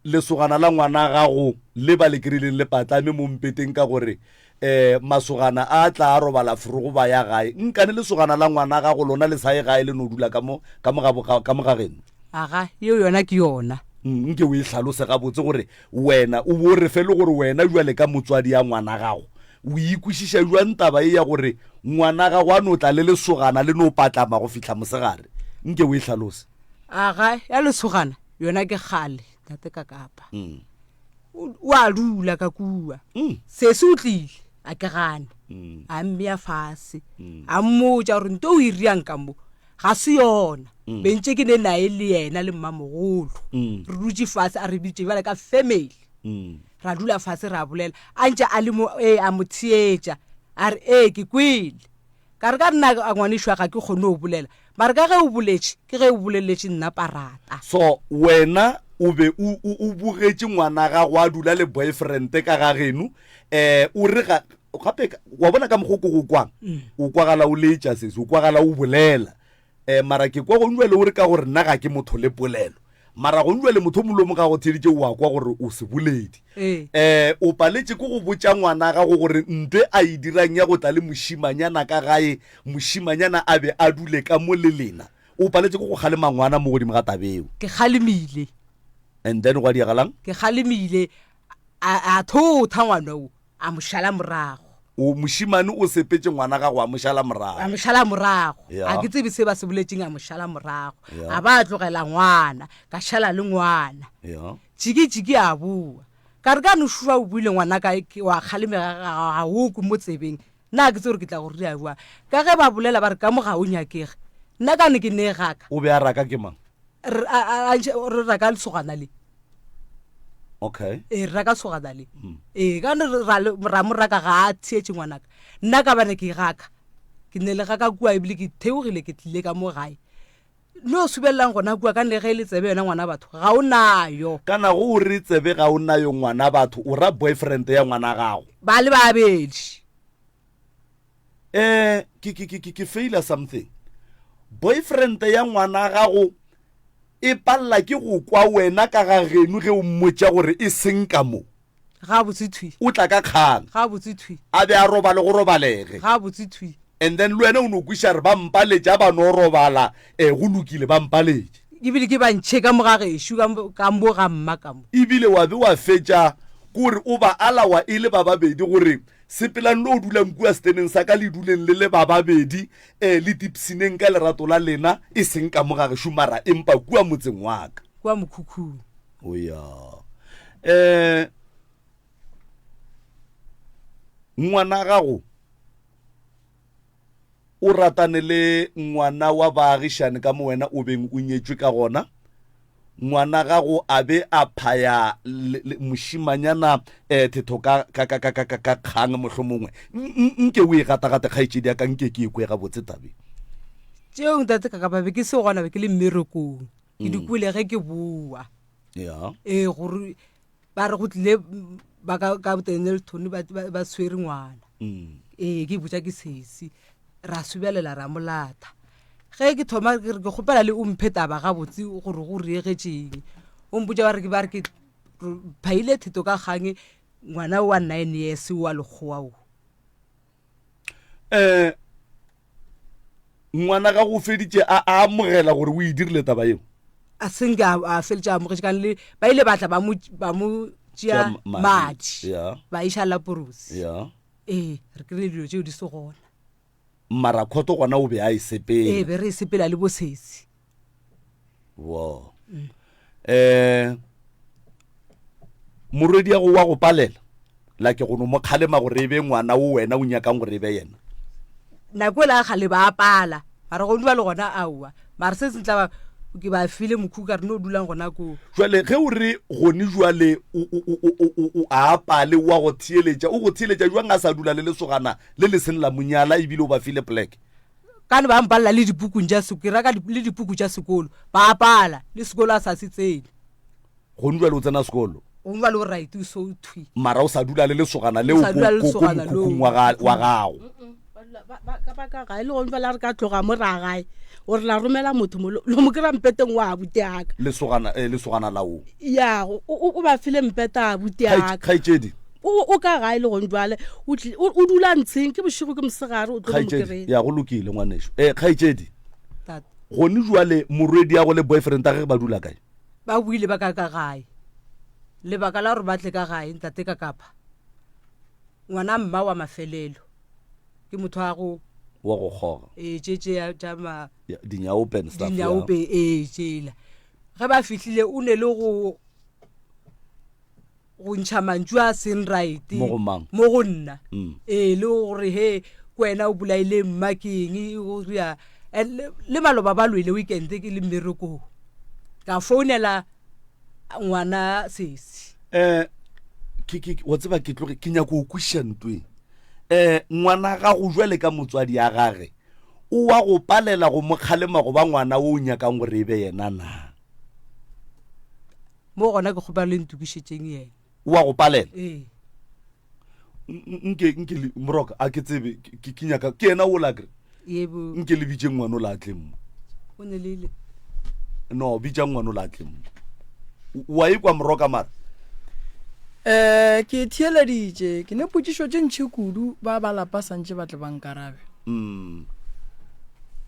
lesogana la ngwana gago le ba le kry-ileng le patlame mo mpeteng ka gore um masogana a tla a robala Frugo ba ya gae. Nkane lesogana la ngwana gago lona le sa ye gae le no dula ka mo, ka mo ga bo, ka mo ga geno? Aga, yeo yona ke yona. Nke o e hlalose gabotse gore wena o bo re fe le gore wena bjale ka motswadi ya ngwana gago o ikwešiša bjang taba e ya gore ngwana gago a no tla le lesogana le no patlama go fihla mosegare. Nke o e hlalose. Aga ya lesogana yona ke kgale tate ka kapa. Mm. O a dula ka kua. Mm. Sesi o tlile a ke gane. Mm. A mmea fase. A mmotša gore nto o e riang ka mo ga se yona. Bentše ke ne nae le yena le mmamogolo. Re dutše fase a re bitše bjale ka family. Ra dula fase ra bolela. A ntše a le mo ee a mo theetša. A re ee ke kwele. Ka re ka nna a ngwanešu ga ke kgone go bolela, mare ka ge o boletše, ke ge o boleletše nna parata. So wena o be o, o, o bogetše ngwana gago a dula le boyfriend ka ga geno, eh, o re ga, gape ka, wa bona ka mokgwa o ke go kwang, o kwagala o letša sesi, o kwagala o bolela. Eh, mara ke kwa gong jwale o re ka gore nna ga ke motho le polelo. Mara gong jwale motho o mongwe le o mongwe ga go theeditše o a kwa gore o seboledi. Ee. Eh, o paletše ke go botša ngwana gago gore ntwe a e dirang ya go tla le mošimanyana ka gae, mošimanyana a be a dule ka mo le lena. O paletše ke go kgalema ngwana mo godimo ga taba eo. Ke kgalemile. And then gwa diagalang? Ke kgalemile, a, a thotha ngwana o. A mo šala morago. O, mošemane o sepetše ngwana gago a mo šala morago. A mo šala morago. Ya. A ke tsebe se ba se boletšeng a mo šala morago. Ya. A ba a tlogela ngwana, ka šala le ngwana. Ya. Tšiki tšiki a boa. Ka re ka no šufa o buile ngwana ka ke wa kgalemega ga ga o kwe mo tsebeng. Nna ga ke tsebe gore ke tla go ria bjang. Ka ge ba bolela ba re ka mo ga o nyakege. Nna ka ne ke nee gaka. O be a raka ke mang? Re a a a re raka lesogana le. Okay. Ee, re raka sogana le. Ee, ka ne ra le- ra mo raka ga a theetše ngwanaka. Nna ka bane ke gaka. Ke ne le gaka kua ebile ke theogile ke tlile ka mo gae. No subelelang gona kua ka ne ge e le tsebe yona ngwana batho ga o nayo. Kana go o re tsebe ga o nayo ngwana batho o ra boyfriend ya ngwana gago. Ba le babedi. Eh, ke ke ke ke ke faila something. Boyfriend ya ngwana gago e palela ke go kwa wena ka ga geno ge o mmotša gore e seng ka mo. Gabotse thwi. O tla ka kgang. Gabotse thwi. A be a robale go robalege. Gabotse thwi. And then le wena o no kweša re ba mpaletše a ba no robala, eh, go lokile ba mpaletše. Ebile ke ba ntšhe ka mo ga gešo, ka mo, ka mo ga mma ka mo. Ebile wa be wa fetša kore o ba alawa e le ba babedi gore Sepelang lo dulang kua seteneng sa ka le duleng le le ba babedi, ee, le tipshineng ka lerato la lena, e seng ka mo ga gešo mara empa kua motseng wa ka. Kua mokhukhung. O ya. Eh, ngwana gago o ratane le ngwana wa baagišane ka mo wena o beng o nyetšwe ka gona. Ngwana gago a be a phaya mošimanyana um thetho ka, ka, ka, ka, ka, ka, ka kgang mohlomongwe. Nke o e gatagate kgaetšedi ya ka, nke ke e kwe gabotse tabe. Tšeo ntate ka ka ba be ke se gona be ke le mmerekong. Ke di kwele ge ke boa. Ya. Ee, gore ba re go tlile ba ka ka Dennilton ba, ba, ba swere ngwana. Mm. Ee, ke botša ke sesi. Ra subelela ra mo lata. Ge ke thoma ke re ke kgopela le o mphe taba gabotse gore go riegetšeng. O mpotša ba re ke ba re ke phaile theto ka kgang ngwana wa 9 years wa lekgowa o. Eh ngwana gago o feditše a a amogela gore o e dirile taba yeo? A se nke a a feletše a amogetše ka le ba ile ba tla ba mo ba mo tšea madi Ya. ba iša Laporosi. Ya. Ee, re kry-ile dilo tšeo di se gona. Mara khoto gona o be a e sepela. Ee, be re e sepela le bosesi. Wo. Eh morwedi ya go wa go palela la ke go no mo kgalema gore e be ngwana o wena o nyakang gore e be yena. Nako e la kgale ba pala mara go dula le gona aowa mara se se tla ba ke ba file mokhu ka re no dulang gona koo. Jwale ge o re gone jwale o, o, o, o, o, o a pale wa go theeletša, o go theeletša jwang a sa dula le lesogana le le seng la monyala ebile o ba file plek? Kane ba mpalela le dipukung tša sekolo, ke reka le dipuku tša sekolo, ba pala, le sekolo a sa se tsene. Gone jwale o tsena sekolo? Gone jwale o right, o so thwi. Mara o sa dula le lesogana leo ko, ko, ko mokhukhung wa ga, wa gago. Ba, ba, ba ka gae, le gone jwale a re ka tloga mo ra gae, o re la romela motho mo, lo mo kry-a mpeteng wa abuti aka. Lesogana, eh, lesogana la o. Ya, o, o, o ba file mpeta abuti aka. Kgaetšedi. O, o ka gae le gone jwale, o tli, o, o dula ntsheng, ke bošego ke mosegare, o tlo mo Kgaetšedi, kry-a. ya go lokile ngwanešu. Eh, kgaetšedi, Tate. gone jwale morwediago le boyfriend ya gage ba dula kae? Ba boile ba ka ka gae. Lebaka la gore ba tle ka gae, ntate ka kapa. Ngwana mma wa mafelelo ke motho wa go. Wa go kgoga. Ee, tše tše tša ma Ya, dinyaope and stuff. Dinyaope, ee, tšela. Ge ba fihlile o ne le go go ntšha mantšu a seng right. Mo go mang? Mo go nna. Mm. Ee, le gore he ke wena o bolaile mma ke eng o ria and le, le maloba ba lwele weekend ke le mmerekong. Ka founela ngwana sesi. Eh ke ke wa tseba ke tloge ke nyako o kwešiša ntweng. Eh ngwana gago jwale ka motswadi ya gage o wa go palela go mo kgalema go ba ngwana o o nyakang gore e be yena na? Mo gona ke kgopela le ntokišetšeng yena. O wa go palela? Ee. Nke nke le moroka a ke tsebe ke ke nyaka ke yena o la kre. Yebo. Nke le bitše ngwana o la tle mo. O ne le le. No bitša ngwana o la tle mo. Wa ikwa moroka mara? Eh ke theeleditše ke ne potšišo tše ntši kudu ba ba lapa santše ba tle ba nkarabe. Mm.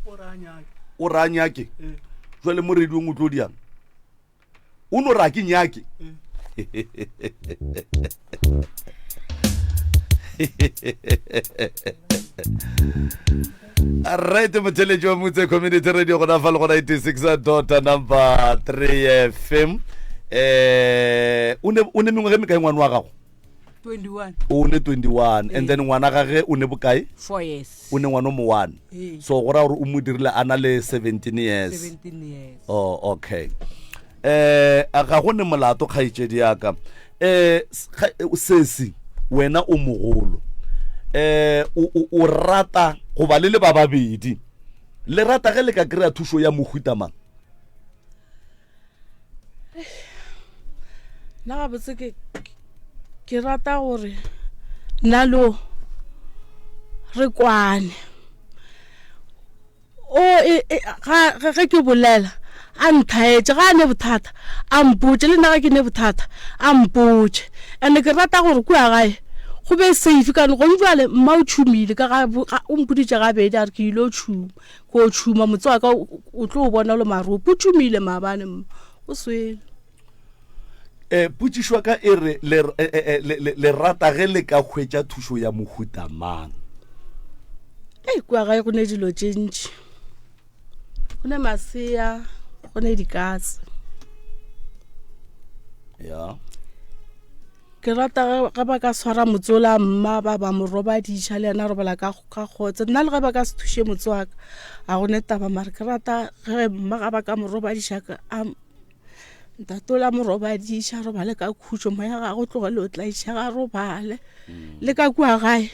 O ra nyake. O ra nyake. Ee. Jwale mo radiong o tlo diang? O no ra ke nyake. Right motheletši wa Motse Community Radio gona fa le go 96 dot number 3 FM. Eh o ne o ne mengwaga e mekae ngwana wa gago? 21. O ne 21 and then ngwana gage o ne bokae? 4 years. O ne ngwana o mo one. Ee. So go ra gore o mo dirile a na le 17 years. 17 years. Oh okay. Eh a ga go ne molato kgaetšedi ya ka. Eh sesi wena o mogolo. Eh o o, o rata goba le le ba babedi. Le rata ge le ka kry-a thušo ya mohuta mang? Nna gabotse ke ke rata gore nna lo re kwane o e, e, ga ge ke bolela a nthaetše ga a ne bothata a mpotše le nna ga ke ne bothata a mpotše and ke rata gore kua gae go be safe ka gone jale mma o tšhumile ka ga o mpoditše gabedi a re ke ile o tšhuma Ko tšhuma motse wa ka o tlo o bona o le marope. O tšhumile maabane mma. O swele. Eh, potšišo ya ka e re le, eh, eh, eh, le, le, le rata ge le ka hwetša thušo ya mohuta mang? Ei, kua gae go ne dilo tše ntši. Go ne masea, go ne dikatse. Ya. Ke rata ge, ge ba ka swara motsola mma ba ba mo robadiša le yena a robala ka, ka kgotso. Nna le ge ba ka se thuše motse wa ka ga go ne taba, mare ke rata ge mma ga ba ka mo robadiša ka a ntate o la mo robadiša a robale ka khutšo, moya ga go tlogele o tlaišega a robale. Le ka kua gae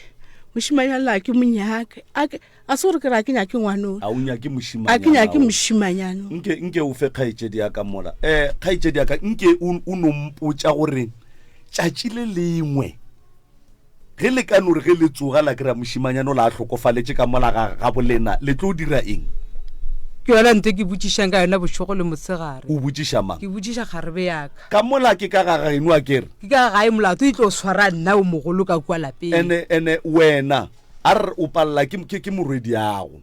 mošemanyana le a ke mo nyake, a ke a se gore ke re a ke nyake ngwanone. A o nyake mošemanyana? A ke nyake mošemanyana. Nke nke o fe kgaetšedi ya ka mola. Eh kgaetšedi ya ka nke o o no mpotša gore tšatši le lengwe ge le ka no re ge le tsoga la kry-a mošemanyana o la a hlokofaletše ka mola ga ga bolena le tlo dira eng? Ke yona nto ke botšišang ka yona bošego le mosegare. O botšiša mang? Ke botšiša kgarebe ya ka. Ka mola ke ka ga geno a ke re? Ke ka ga gae molato e tlo swara nna o mogolo ka kua lapeng. Ene ene wena A re o palela ke, ke, ke morwediago.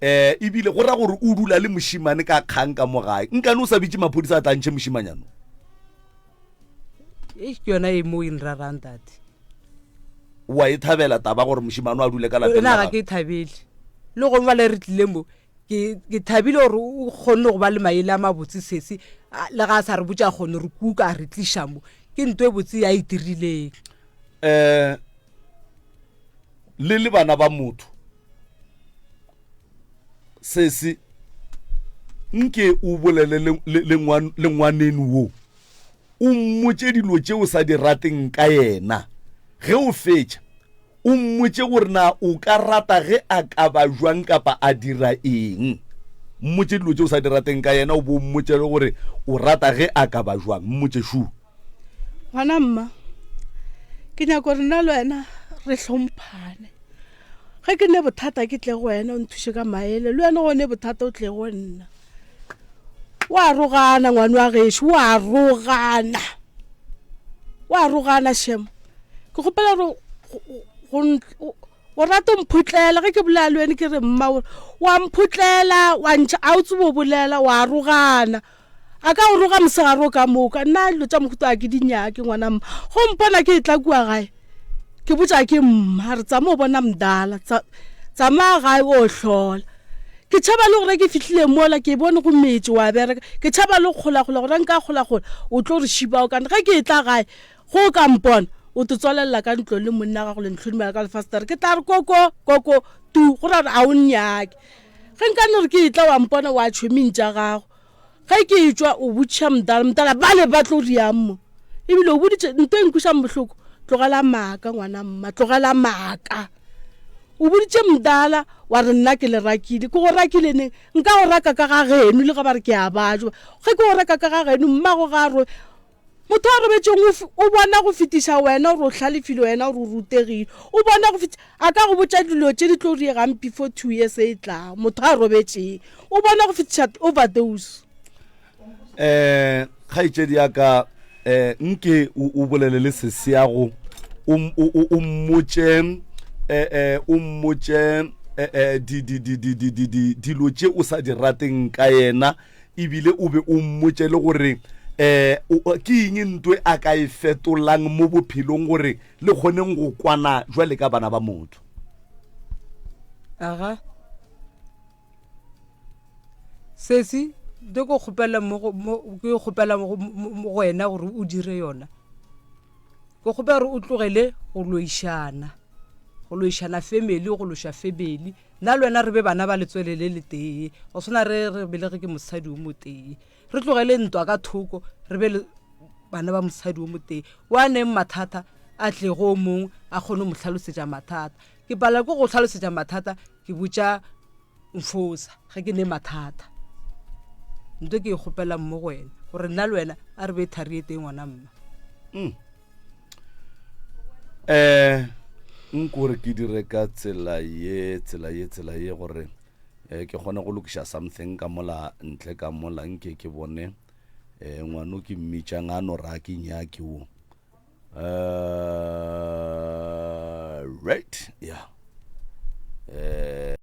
Eh, ebile go ra gore o dula le mošimane ka kgang ka mo gae. Nkane o sa bitše maphodisa a tla ntšhe mošimanyano? Eish, ke yona e mo e nrarang tate. Wa e thabela taba gore mošimane a dule ka lapeng Nna la ga ke gago? e thabele. Le gone jwale re tlile mo, ke, ke thabile gore o kgonne go ba le maele a mabotse sesi, a, le ga a sa re botša a kgone re kuka a re tliša mo. Ke nto e botse ya e dirileng. Eh, le le bana ba motho sese nke o bolele le ngwaneno wo o mmotše dilo tše o sa di rateng ka yena ge o fetša o mmotše gore na o ka rata ge a ka ba jwang kapa a dira eng mmotše dilo tše o sa di rateng ka yena o bo o mmotše le gore o rata ge a ka ba jwang mmotše shu Ngwana mma, ke nyaka gore nna le wena re hlomphane. Ge ke ne bothata ke tle go wena o nthuše ka maele, le wena go ne bothata o tle go nna. O a rogana ngwana wa gešo, o a rogana. O a rogana shem. Ke kgopela gore go O rata o mphutlela ge ke bolela le wene ke re mma o wa mphutlela wa ntšha a o tsebe o bolela wa rogana a ka o roga mosegare o ka moka nna dilo tša mohuta a ke di nyake ngwana mma go mpona ke e tla kua gae ke botša ke mma re tsama o bona mdala. Tsamaya gae o hlola. Ke tšhaba le gore ke fihlile mola ke bone go metše wa bereka. Ke tšhaba le go kgolagola gore nka kgolagola o tlo re šiba o kane ge ke etla gae go o ka mpona o te tswalelela ka ntlong le monna gago le ntlhodimela ka lefastere ke tla re koko koko tu go ra gore a o nnyake. Ge nka no re ke etla wa mpona wa tšhoming tša gago Ge ke etšwa o botšiša mdala, mdala bale ba tlo riang mo? Ebile o boditše nto e nkwišang bohloko, tlogela maaka ngwana mma, tlogela maaka. O boditše mdala wa re nna ke le rakile, ke go rakile neng? Nka go raka ka ga geno le ge ba re ke a bajwa. Ge ke go raka ka ga geno mmago ga a ro Motho a robetšeng o bona go fetiša wena gore o hlalefile wena gore o rutegile. O bona go fetiša a ka go botša dilo tše di tlo diegang before 2 years e tlago. Motho a robetšeng o bona go fetiša overdose. Eh kgaetšedi ya ka eh nke o bolele le sesiago o o mmotše eh eh o mmotše eh eh di di di di di di dilo tše o sa di rateng ka yena. Ebile o be o mmotše le gore um ke eng ntwe a ka e fetolang mo bophelong gore le kgoneng go kwana jwale ka bana ba motho. Aga. Sesi, nto ke kgopela mo ke kgopela mo go wena gore o dire yona. Ke kgopela gore o tlogele go loišana. Go loišana family, go loša family. Nna le wena re be bana ba letswele le letee, go swana re re belege ke mosadi o motee. Re tlogele ntwa ka thoko, re be le bana ba mosadi o motee. Wa neng mathata a tle go o mongwe a kgone go mo hlalosetša mathata. Ke palelwa ke go hlalosetša mathata, ke botša Mfosa ge ke ne mathata. Nto ke e kgopelang mo go wena gore nna le wena a re be thari e tee ngwana mma. Mm. Eh nko re ke dire ka tsela ye tsela ye tsela ye gore eh ke kgone go lokiša something ka mola ntle ka mola nke ke bone eh ngwano ke mmitšang a no ra ke nyake wo uh, right yeah eh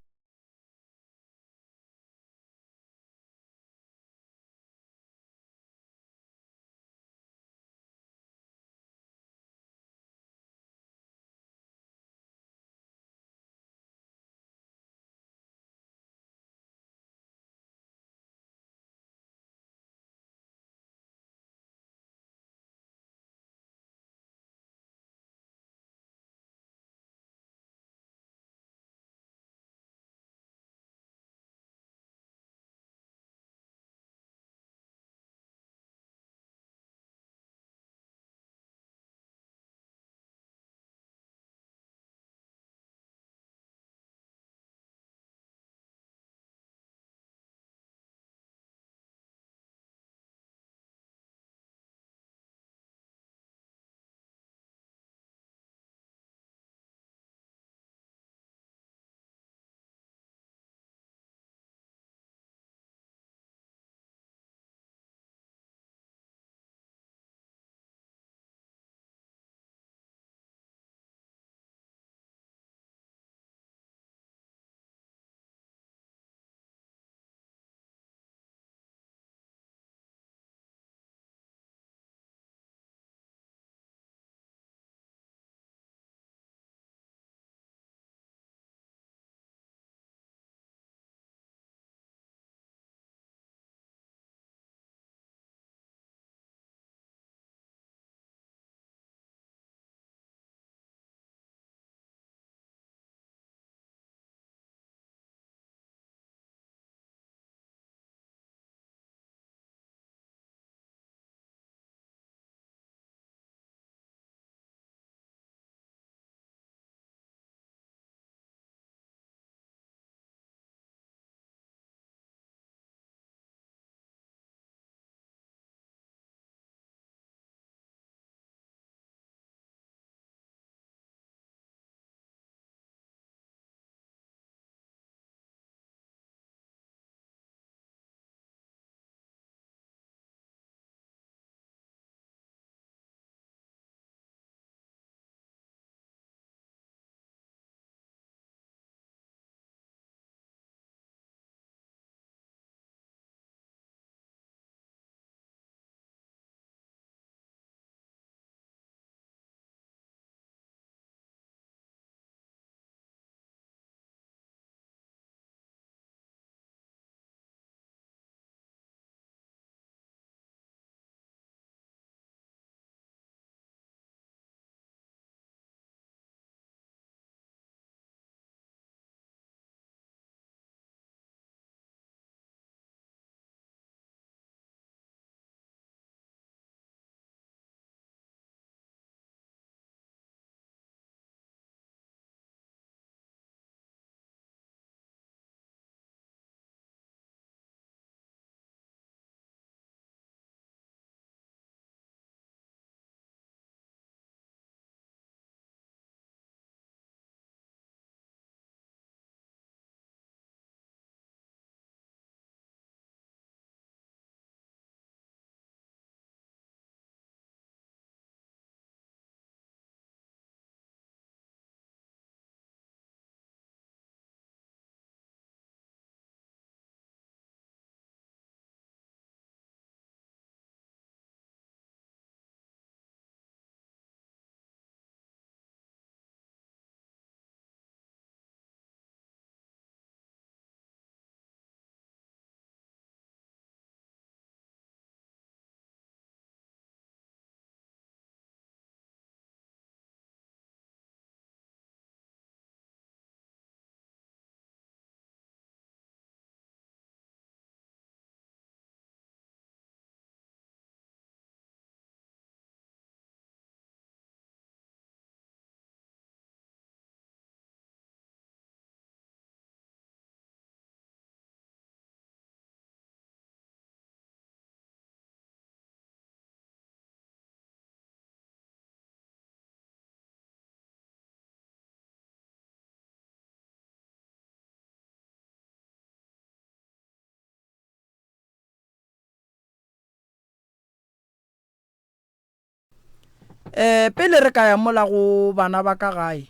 Um pele re ka ya mola go bana ba ka gae,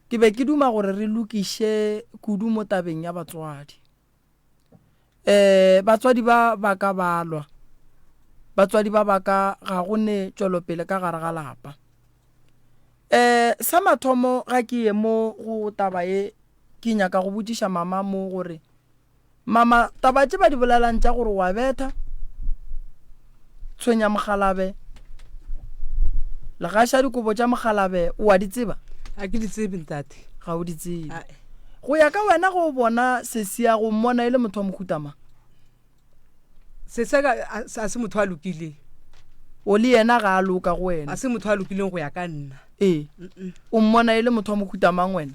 ke be ke duma gore re lokiše kudu mo tabeng ya batswadi. Um batswadi ba ba ka ba lwa, batswadi ba ba ka ga go ne tšwelopele ka gare ga lapa. Um sa mathomo ga ke ye mo go taba ye, ke nyaka go botšiša mama mo gore Mama, taba tše ba di bolelang tša gore wa betha, tshwenya mokgalabe, legaša dikobo tša mokgalabe, o a di tseba? A ke di tsebe ntate. Ga o di tsebe. Go ya ka wena ge o bona sesi ya go mmona e le motho wa mohuta mang? Sesi ya ka a se motho a lokileng. O le yena ga a loka go wena? A se motho a lokileng go ya ka nna. Ee. O mmona e le motho wa mohuta mang wena?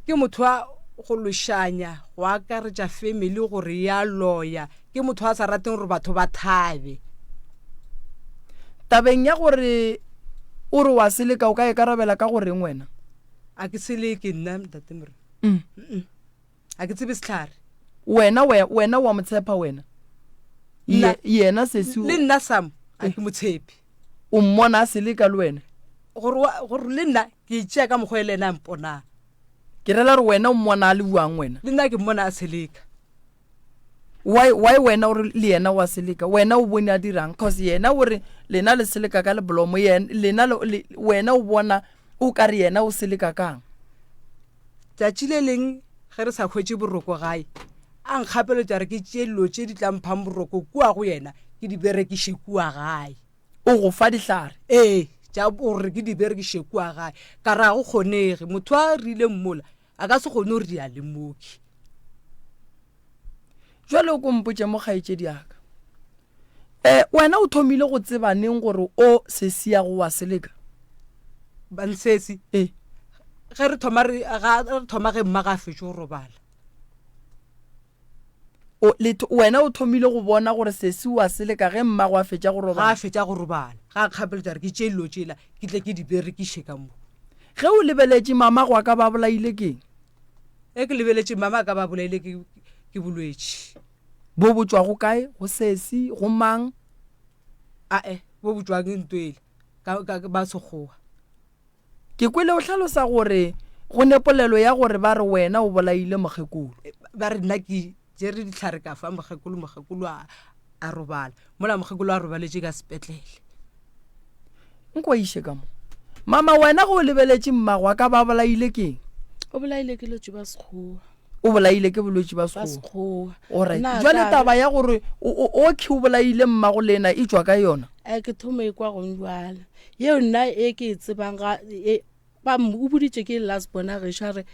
Ke motho wa go lošanya, go akaretša family gore ya loya. Ke motho a sa rateng gore batho ba thabe. Tabeng ya gore o re wa seleka o ka ikarabela ka go reng wena? A ke seleke nna ntate Morena. Mm. A ke tsebe sehlare. Wena wena wa mo tshepa wena? Nna. Yena sesi Le nna Sam a ke mo tshepe. O mmona a seleka le wena? Gore gore le nna Ke e tšea ka mokgwa e le ena a mponang. Ke rela gore wena o mmona a le bjang wena? Le nna ke mmona a seleka. Why, why wena o re le yena wa seleka? Wena o bone a dirang? Cause yena o re lena le seleka ka leblomo, yena, lena le, le, wena o bona o ka re yena o seleka kang? Tšatši le leng ge re sa hwetše boroko gae, a nkgapeletša gore ke tšee dilo tše di tla mphang boroko kua go yena ke di berekiše kua gae. O go fa dihlare? Ee, tša gore ke di berekiše kua gae. Ka re ga go kgonege. Motho a rileng mola a ka se kgone go ria le mooki. Jwale o ko mpotše mo kgaetšedi ya ka. Eh, wena o thomile go tseba neng gore o sesi ya go wa seleka? Bansesi? Ee. Ge re thoma re ga re thoma ge mma ga a fetše go robala. O, le, wena o thomile go bona gore sesi o a seleka ge mmago a fetša go robala. Ga a fetša go robala, ga a kgapeletša gore ke tšee dilo tšela ke tle ke di berekiše ka mo. Ge o lebeletše mamago a ka ba bolaile keng? Ge ke lebeletše mama a ka ba bolaile ke, ke bolwetši. Bo bo tšwago kae? Go sesi? Go mang? Ae, bo bo tšwang ntwele, ka, ka, ba Sekgowa. Ke kwele o hlalosa gore go ne polelo ya gore ba re wena o bolaile mokgekolo. Ba re nna ke tšere dihlare ka fa mokgekolo, mokgekolo a, a robala. Mola mokgekolo a robaletše ka sepetlele. Nko iše ka mo. Mama wena ge o lebeletše mmago a ka ba bolaile keng? O bolaile ke bolwetši ba Sekgowa. O bolaile ke bolwetši ba Sekgowa. Alright. Jwale taba ya gore Okhi o bolaile mmago lena e tšwa ka yona? A ke thoma e kwa gong jwale. Yeo nna e ke e tsebang ga e, ba o boditše ke last bona gešo a re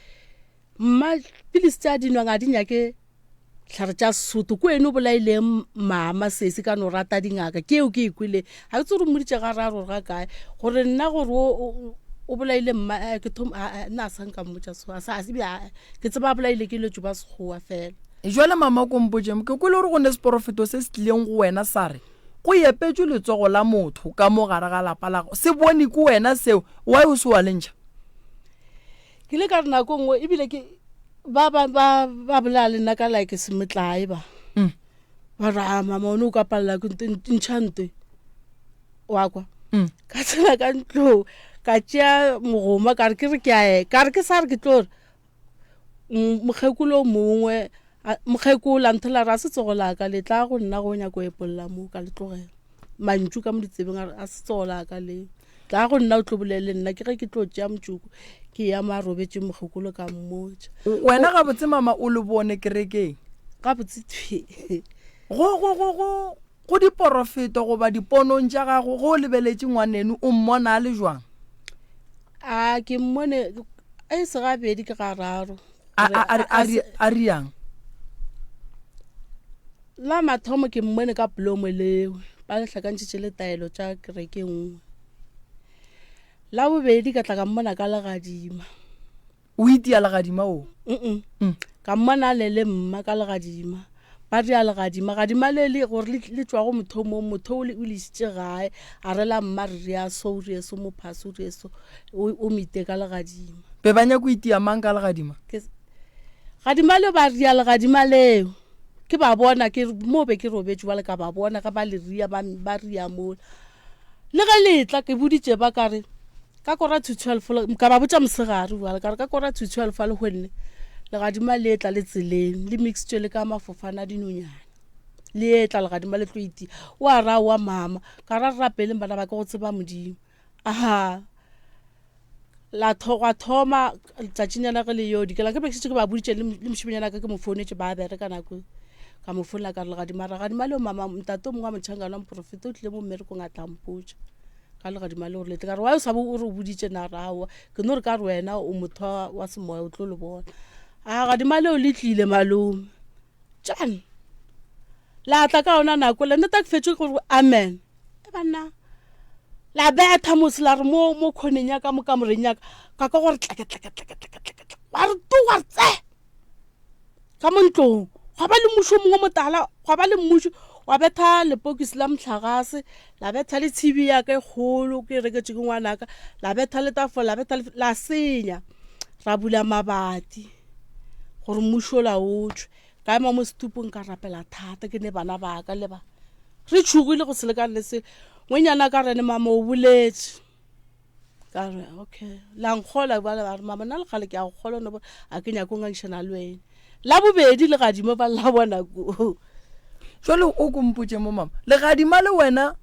mma pilisi tša di nwang a di nyake tlhare tša Sesotho ko ene o bolaileng mama sesi ka no rata dingaka ke eo ke e kwele ga ke tse gore mmoditše ga raro ga kae gore nna gore o bolaile mma eh, ke thom nna a sa nka mmotša so a sa ke tseba a bolaile ke letšo ba sekgowa fela. Jwale mama ko mpotše ke kwele gore go ne seporofeto se se tlileng go wena sa re go epetšwe letsogo la motho ka mo gare ga lapa la gago se bone ke wena seo why o se wa le ntšha? Ke ile ka re nako nngwe ebile ke ba ba ba ba bolela le nna ka like semetlae ba mm. ba re a ah, mama one o ka palela ke ntšha ntwe wa kwa mm. ka tsena ka ntlong ka tšea mogoma ka re ke re ke ae ka re ke sa re ke tlo re mokgekolo mongwe mokgekolo a nthola re a se tsogo la ka le tla go nna go nyako epolola mo ka le tlogela mantšu ka mo ditsebeng a re a se tsogo la ka leo tla go nna o tlo bolele nna ke ge ke tlo tšea motšoko ke ya ma robetše mokgekolo ka mmotša wena gabotse mama o le bone kerekeng gabotse thwe go go go go go diporofeto goba diponong tša gago go o lebeletše ngwaneno o mmona a le jwang a ke mmone e se gabedi ke gararo a riang La mathomo ke mmone ka plomo leo ba le hlakantšhitše le taelo tša kereke nngwe. La bobedi ka tla ka mmona ka legadima. O itia legadima o? Mm. mm. Ka mmona a lele mma ka legadima. Ba ria legadima, gadima le le gore le, le tšwa go motho mong, motho o le o le isitše gae, a rela mma re ria so, o rie so, mophase o rie so, o, o mite ka legadima. Be ba nyako itia mang ka legadima? Ke, gadima leo ba ria legadima leo. Ke ba bona ke mo be ke robetše bjale ka ba bona ge ba le ria ba, ba ria mola. Le ge le etla ke boditše ba ka re ka kora to 12 ka ba botša mosegare bjale ka re ka kora to 12 a lehwenne legadima le etla le tseleng le mixitswe le ka mafofana a dinonyana le etla legadima le tlo itia o a ra wa mama ka ra re rapeleng bana ba ke go tseba modimo aha la tho gwa thoma letšatšinyana ge le yo dikela ke be ke šetše ke ba boditše le mošemanyana ka ke mo founetše ba bereka nako e. Ka mo founela ka re legadima ragadima leo mama ntate o mongwe wa motšhankana wa moprofeta o tlile mo mmerekong a tla mpotša ka legadima le gore letle ka re wa o sa bo o re o boditše na re aowa ke no re ka re wena o motho wa semoya o tlo le bona a gadima leo le tlile malome tšane la tla ka ona nako le nna ke fetše gore amen E banna la betha mose la re mo mo khoneng ya ka mo kamoreng ya ka ka ka gore tleke tleke tleke tleke tleke tleke wa re tu wa re tse ka mo ntlong gwa ba le mmušo mongwe motala gwa ba le mmušo wa betha lepokisi la mohlagase la betha le tshibi ya ka e kgolo ke e reketše ke ngwanaka la betha le tafola la betha la senya ra bula mabati gore mmušo la o tšwe Ka ema mo setupong ka rapela thata ke ne bana ba ka le ba re tšhogile go se lekane le se ngwenyana ka rene mama o boletše ka re okay la nkgola ba ba re mama nna le kgale ke a go kgola no a ke nyako ngangišana le wena la bobedi legadimo ba la bona ko jale o ko mpotše mo mama legadima le wena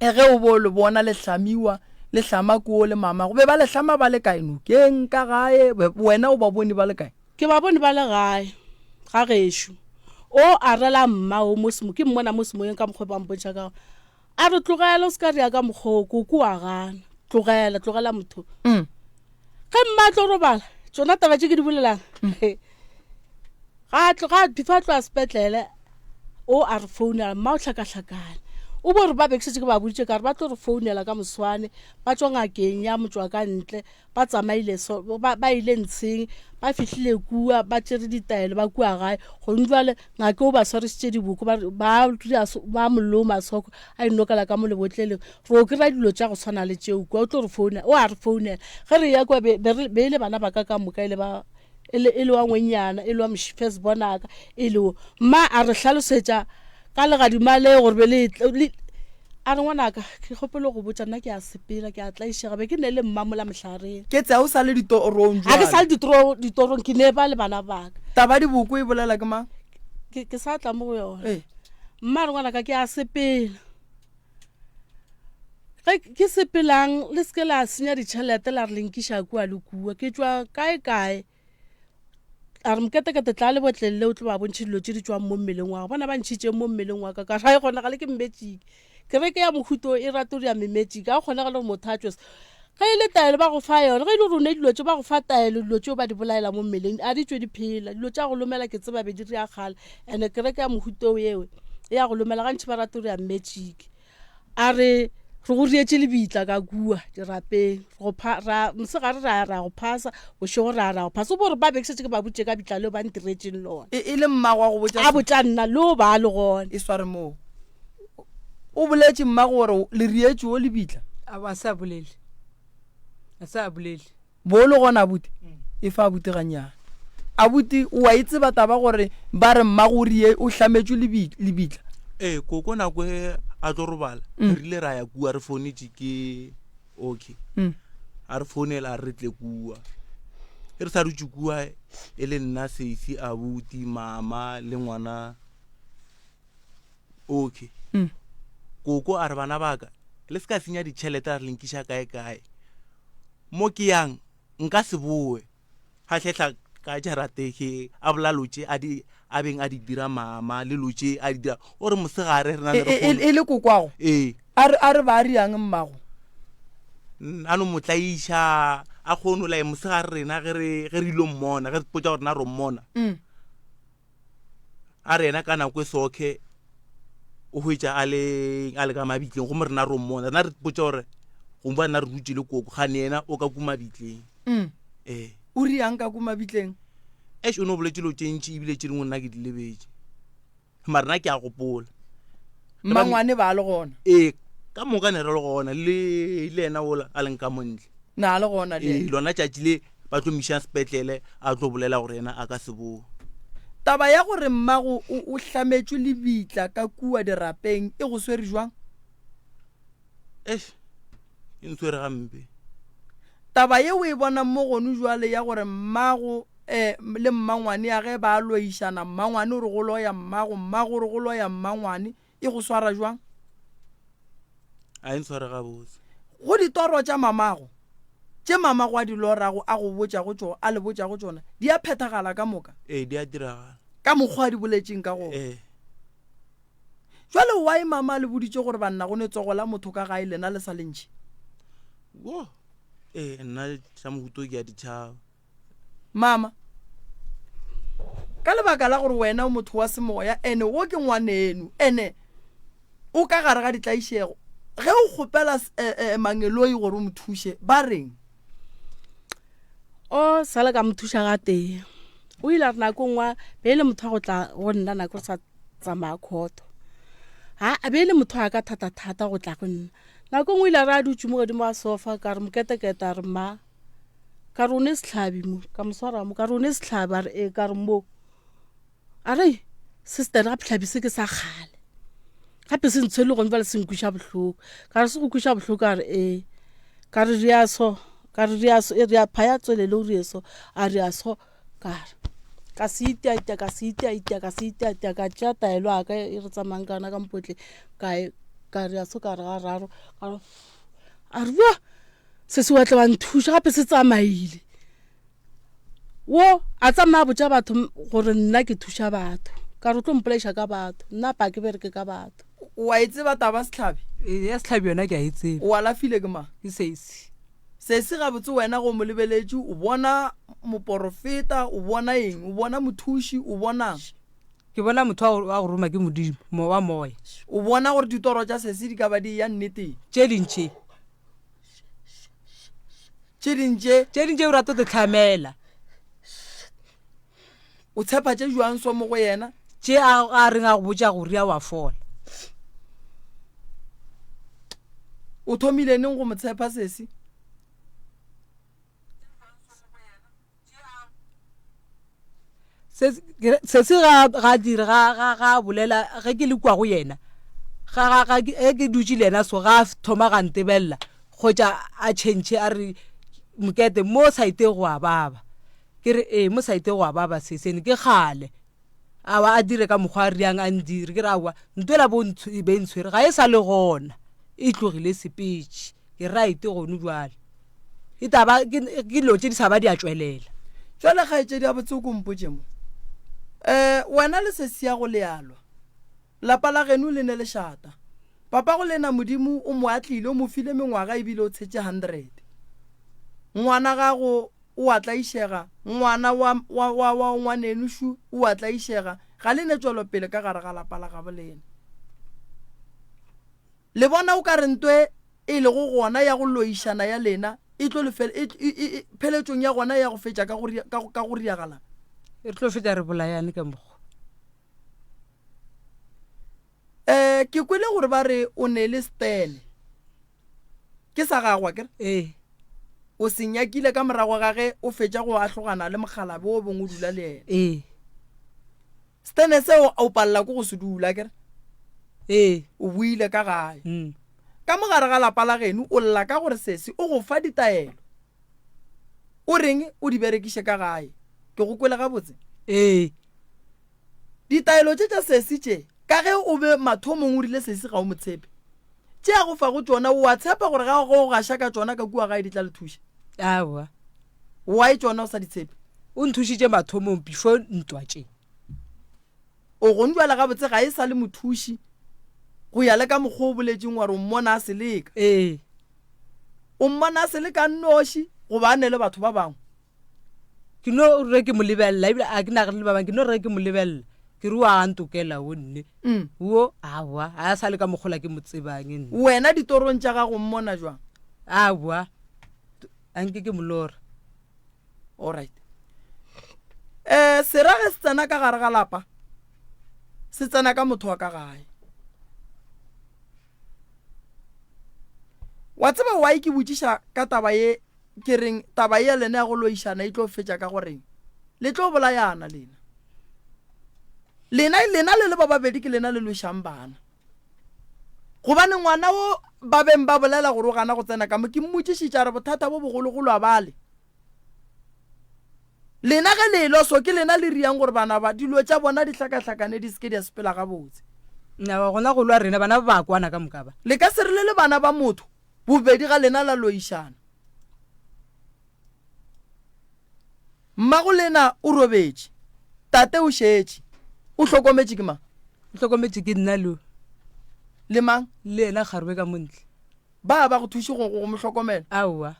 e ge o bo le bona le hlamiwa le hlama koo le mama go be ba le hlama ba le kae nokeng ka gae wena o ba bone ba le kae Ke ba bone ba le gae ga gešo. O a rela mma o mo semo, ke mmona mo semoyeng ka mokgwa o ba mpontšha ka gona. A re, Tlogela, o se ka rea ka mokgwa o, koko wa gana. Tlogela, tlogela motho. Mm. Ge mma a tlo robala, tšona taba tše ke di bolelang, ga a tlo, ga, before a tloga sepetlele, o a re founela, mma o hlakahlakane. O bo re ba be ke šetše ke ba boditše ka re ba tlo re founela ka moswane, ba tšwa ngakeng ya motšwa ka ntle, Ba tsamaile so, ba, ba ile ntsheng, ba fihlile kua, ba tšere ditaelo, ba kua gae. Gomme bjale ngake o ba swarišitše diboko, ba, ba, ba mo loma soko, a inokela ka mo lebotleleng. Re o kry-a dilo tša go swana le tšeo kua, o tlo re founela, o a re founela. Ge re eya kua, be, be re, be e le bana ba ka ka moka, e le ba, e le, e le wa ngwenyana, e le wa first born-aka, e le wo. Mma a re hlalosetša ka legadima le gore be le, le, a re ngwanaka, ke kgopelo go botša, nna ke a sepela, ke a tlaišega, be ke ne le mma mola mohlareng. Ke tse, ga o sa le ditorong Ga ke sa le ditoro, ditorong, ke ne ba le bana ba ka. Taba diboko e bolela ke mang? Ke, ke sa tla mo go yona. Ee. Mma a re ngwanaka, ke a sepela. Ge ke sepelang, le se ke la senya ditšhelete la re le nkiša kua le kua. Ke tšwa kae kae. A re moketekete tla lebotleng le o tlo ba bontšhe dilo tše di tšwang mo mmeleng wa gago. Bona ba ntšhitšeng mo mmeleng wa ka. Ka re ga e kgonagale ke mmetšiki. Kereke ya mohuto e rata go dira memetšiki. Ga go kgonagale gore motho a tšwe. Ge e le taelo ba go fa yona. Ge e le gore o ne dilo tše ba go fa taelo dilo tšeo ba di bolaela mo mmeleng a di tšwe di phela. Dilo tša go lomela ke tseba be di ria kgale. And-e kereke ya mohuto eo e ya go lomela gantši ba rata go dira mmetšiki. A re, Re go rietše lebitla ka kua dirapeng. Go pha, ra, mosegare ra ya ra go phasa, bošego ra ya ra go phasa. O bo re ba be ke šetše ke ba boditše ka bitla leo ba ntiretšeng lona. E, e le mmago a go botša A botša nna, le o ba le gona. E sware moo. O boletše mmago gore le rietše o lebitla? A ba sa bolele. A sa bolele. Bo le gona abuti? E fa abuti gannyane. Abuti, o a e tseba taba gore ba re mmago o rie o hlametšwe lebitla? Ee, koko nako e a tlo robala, mm. re ile ra ya kua re founetše ke okay. Mm. A re founela a re tle kua. E re sa dutše kua e le nna sesi abuti mama le ngwana okay. Mm. Koko a re bana baka le se ka senya ditšhelete a re le nkiša kae kae. Mo ke yang nka se boe. Ga hlehla ka jarate ge a bola lo tše a di a beng a di dira mama le lo tše a di dira o re mosegare re na le re e, e, e le kokwago ee a re a re ba riang mmago a no mo tlaiša a kgono lae mosegare rena ge re ge re ilo mmona ge re potsa gore na ro mmona mm. A re yena ka nako e sokhe o hwetša a le a le ka mabitleng gomme rena ro mmona rena re potša gore gongwe rena re dutše le koko gane yena o ka ku mabitleng mm. ee o riang ka ku mabitleng eish o ne o boletse dilo tše ntši ebile tše dingwe nna ke di lebetše mara nna ke a gopola mmangwane ba le gona ee ka moka ne re le gona le le yena ola a leng ka montle na le gona le ee lona tšatši le ba tlo miša sepetlele a tlo bolela gore yena a ka se boe. Taba ya gore mmago o o hlametšwe lebitla ka kua dirapeng e go swere jwang? Eish, e ntshwere gampe. Taba ye o e bonang mo gonu jwale ya gore mmago um le mmangwane ya ge ba loišana, mmangwane o re go loya mmago, mmago o re go loya mmangwane, e go swara jwang? A e ntshware gabotse. Go ditoro tša mamago, tše mamago a di lorago a go botšago tšo, a le botšago tšona, di a phethagala ka moka? Ee, di a diragala. Ka mokgwa a di boletšeng ka gona? Ee. Jwale why mama a le boditše gore banna go ne tsogo la motho ka gae lena le sa le ntšhe? Wo, ee, nna tša mohuto ke a di tšhaba. Mama, ka lebaka la gore wena o motho wa semoya ene wo ke ngwaneno ene o ka gare ga ditlaišego, ge o kgopela eh, eh, mangeloi gore o mo thuše ba reng? O sa le ka mo thuša gatee. O ile a re nako nngwe be e le motho wa go tla go nna nako re sa tsamaya khoto. Ha a be e le motho wa ka thata-thata go tla go nna. Nako nngwe o ile a re a dutše mo godimo ga sofa ka re moketekete a re mma ka re o ne sehlabi mo ka mo swara mo ka re o ne sehlabi a re ee ka re mo. A re, Sister, gape hlabi se ke sa kgale. Gape se ntshwele gone jwale se nkweša bohloko. Ka re se go kweša bohloko a re ee. Ka re rea so, ka re rea so, e rea phaya tswelele o rie so, a rea so. Ka re ka se itiatia, ka se itiatia, ka se itiatia, ka tšea taelo ya ka e re tsamayang ka yona ka mpotleng, ka e ka rea so ka re ga raro, ka re a re wa se se wa tla wa nthuša gape se tsamaile. Wo a tsamaya a botša batho gore nna ke thuša batho ka re o tlo mpolaiša ka batho nna pa ke bereke ka batho. O a e tseba taba Sehlabi? Ee, ya Sehlabi yona ke a e tseba. O alafile ke mang? Ke Sesi. Sesi gabotse wena go mo lebeletše o bona moporofeta, o bona eng? O bona mothuši, o bonang? Ke bona motho wa go roma ke Modimo, wa moya. O bona gore ditoro tša Sesi di ka ba di eya nneteng? Tše dintši. Tše ding tše. Tše ding tše o rata go hlamela. O tshepa tše jwang so mo go yena? Tše a a reng a go botša go ria wa fola. O thomile neng go mo tshepa sesi? Sesi ga ga dire ga ga ga bolela ge ke le kua go yena ga ga ga ge ke dutše le yena so ga thoma ga ntebelela kgotsa a change a re mokete mo saete go a baba ke re ee mo saete go a baba sesene ke kgale Aowa, a dire ka mokgwa a riang a ndire. Ke re aowa, ntwela bo e be e ntshwere ga e sa le gona, e tlogile e sepetše. Ke right gonu bjale. E taba ke dilo tše di sa ba di a tšwelela. Jwale kgaetšedi a botse o ko mpotše mo. Um wena le sesi ya go lealwa. Lapa la geno le ne lešata. Papago lena Modimo o mo atlile o mo file mengwaga ebile o tshetše hundred. Ngwana gago o a tlaišega, ngwana wa, wa, wa, wa ngwaneno šu o a tlaišega, ga le ne tšwelopele ka gare ga lapa la gabo lena. Le bona o ka re nto e e lego gona ya go loišana ya lena e tlo le fel, e, e, e, e, pheletšong ya gona ya go fetša ka go, ka, ka go riagalang? Re tlo fetša re bolayane ka mokgwa. Eh, ke kwele gore ba re o ne le stene. Ke sa gago akere? Ee. O se nyakile ka morago ga ge o fetša go ahlogana le mokgalabe o beng o dula le yena. Ee. Stene seo o palela ke go se dula akere? Ee. O boile ka gae. Mm. Ka mo gare ga lapa la geno o lla ka gore sesi o go fa ditaelo. O reng o di berekiše ka gae? Ke go kwele gabotse? Ee. Ditaelo tše tša sesi tše, ka ge o be mathomong o rile sesi ga o mo tshepe, tše a go fago tšona o a tshepa gore ga go gaša ka tšona ka kua gae di tla le thuša? Aowa. Why tšona o sa di tshepe? O nthušitše mathomong before ntwa tše. O gong bjale gabotse ga e sa le mothuši go ya le ka mokgwa o boletšeng wa re o mmona a seleka. Ee. O mmona a seleka a nnoši goba a ne le batho ba bangwe? Ke no re ke mo lebelela ebile a ke nagane le ba bangwe ke no re ke mo lebelela ke re wa ntokela wo nne mm. wo aowa a sa le ka mokgola ke mo tsebang nne wena ditorong tša gago mmona jwang aowa a nke ke molora allright um eh, sera ge se tsena ka gare ga lapa se tsena ka motho wa ka gae wa tseba why ke botšiša ka taba ye Ke reng taba ye ya lena ya go loišana e tlo fetša ka go reng? Le tlo bolayana lena. Lena, lena le le ba babedi ke lena le lwešang bana. Gobane ngwana wo ba beng ba bolela gore o gana go tsena ka mo, ke mmotšišitše a re bothata bo bogologolo a bale. Lena ge le elwa so ke lena le riang gore bana ba dilo tša bona di hlakahlakane di se ke di a sepela gabotse. Nna gona go lwa rena bana ba ba kwana ka moka ba. Le ka se re le le bana ba motho bobedi ga lena la loišana. Mmago lena o robetše, tate o šetše. O hlokometše ke mang? O hlokometše ke nna le. Le mang? Le yena kgarebe ka mo ntle. Ba ba go thuše go go mo hlokomela? Aowa.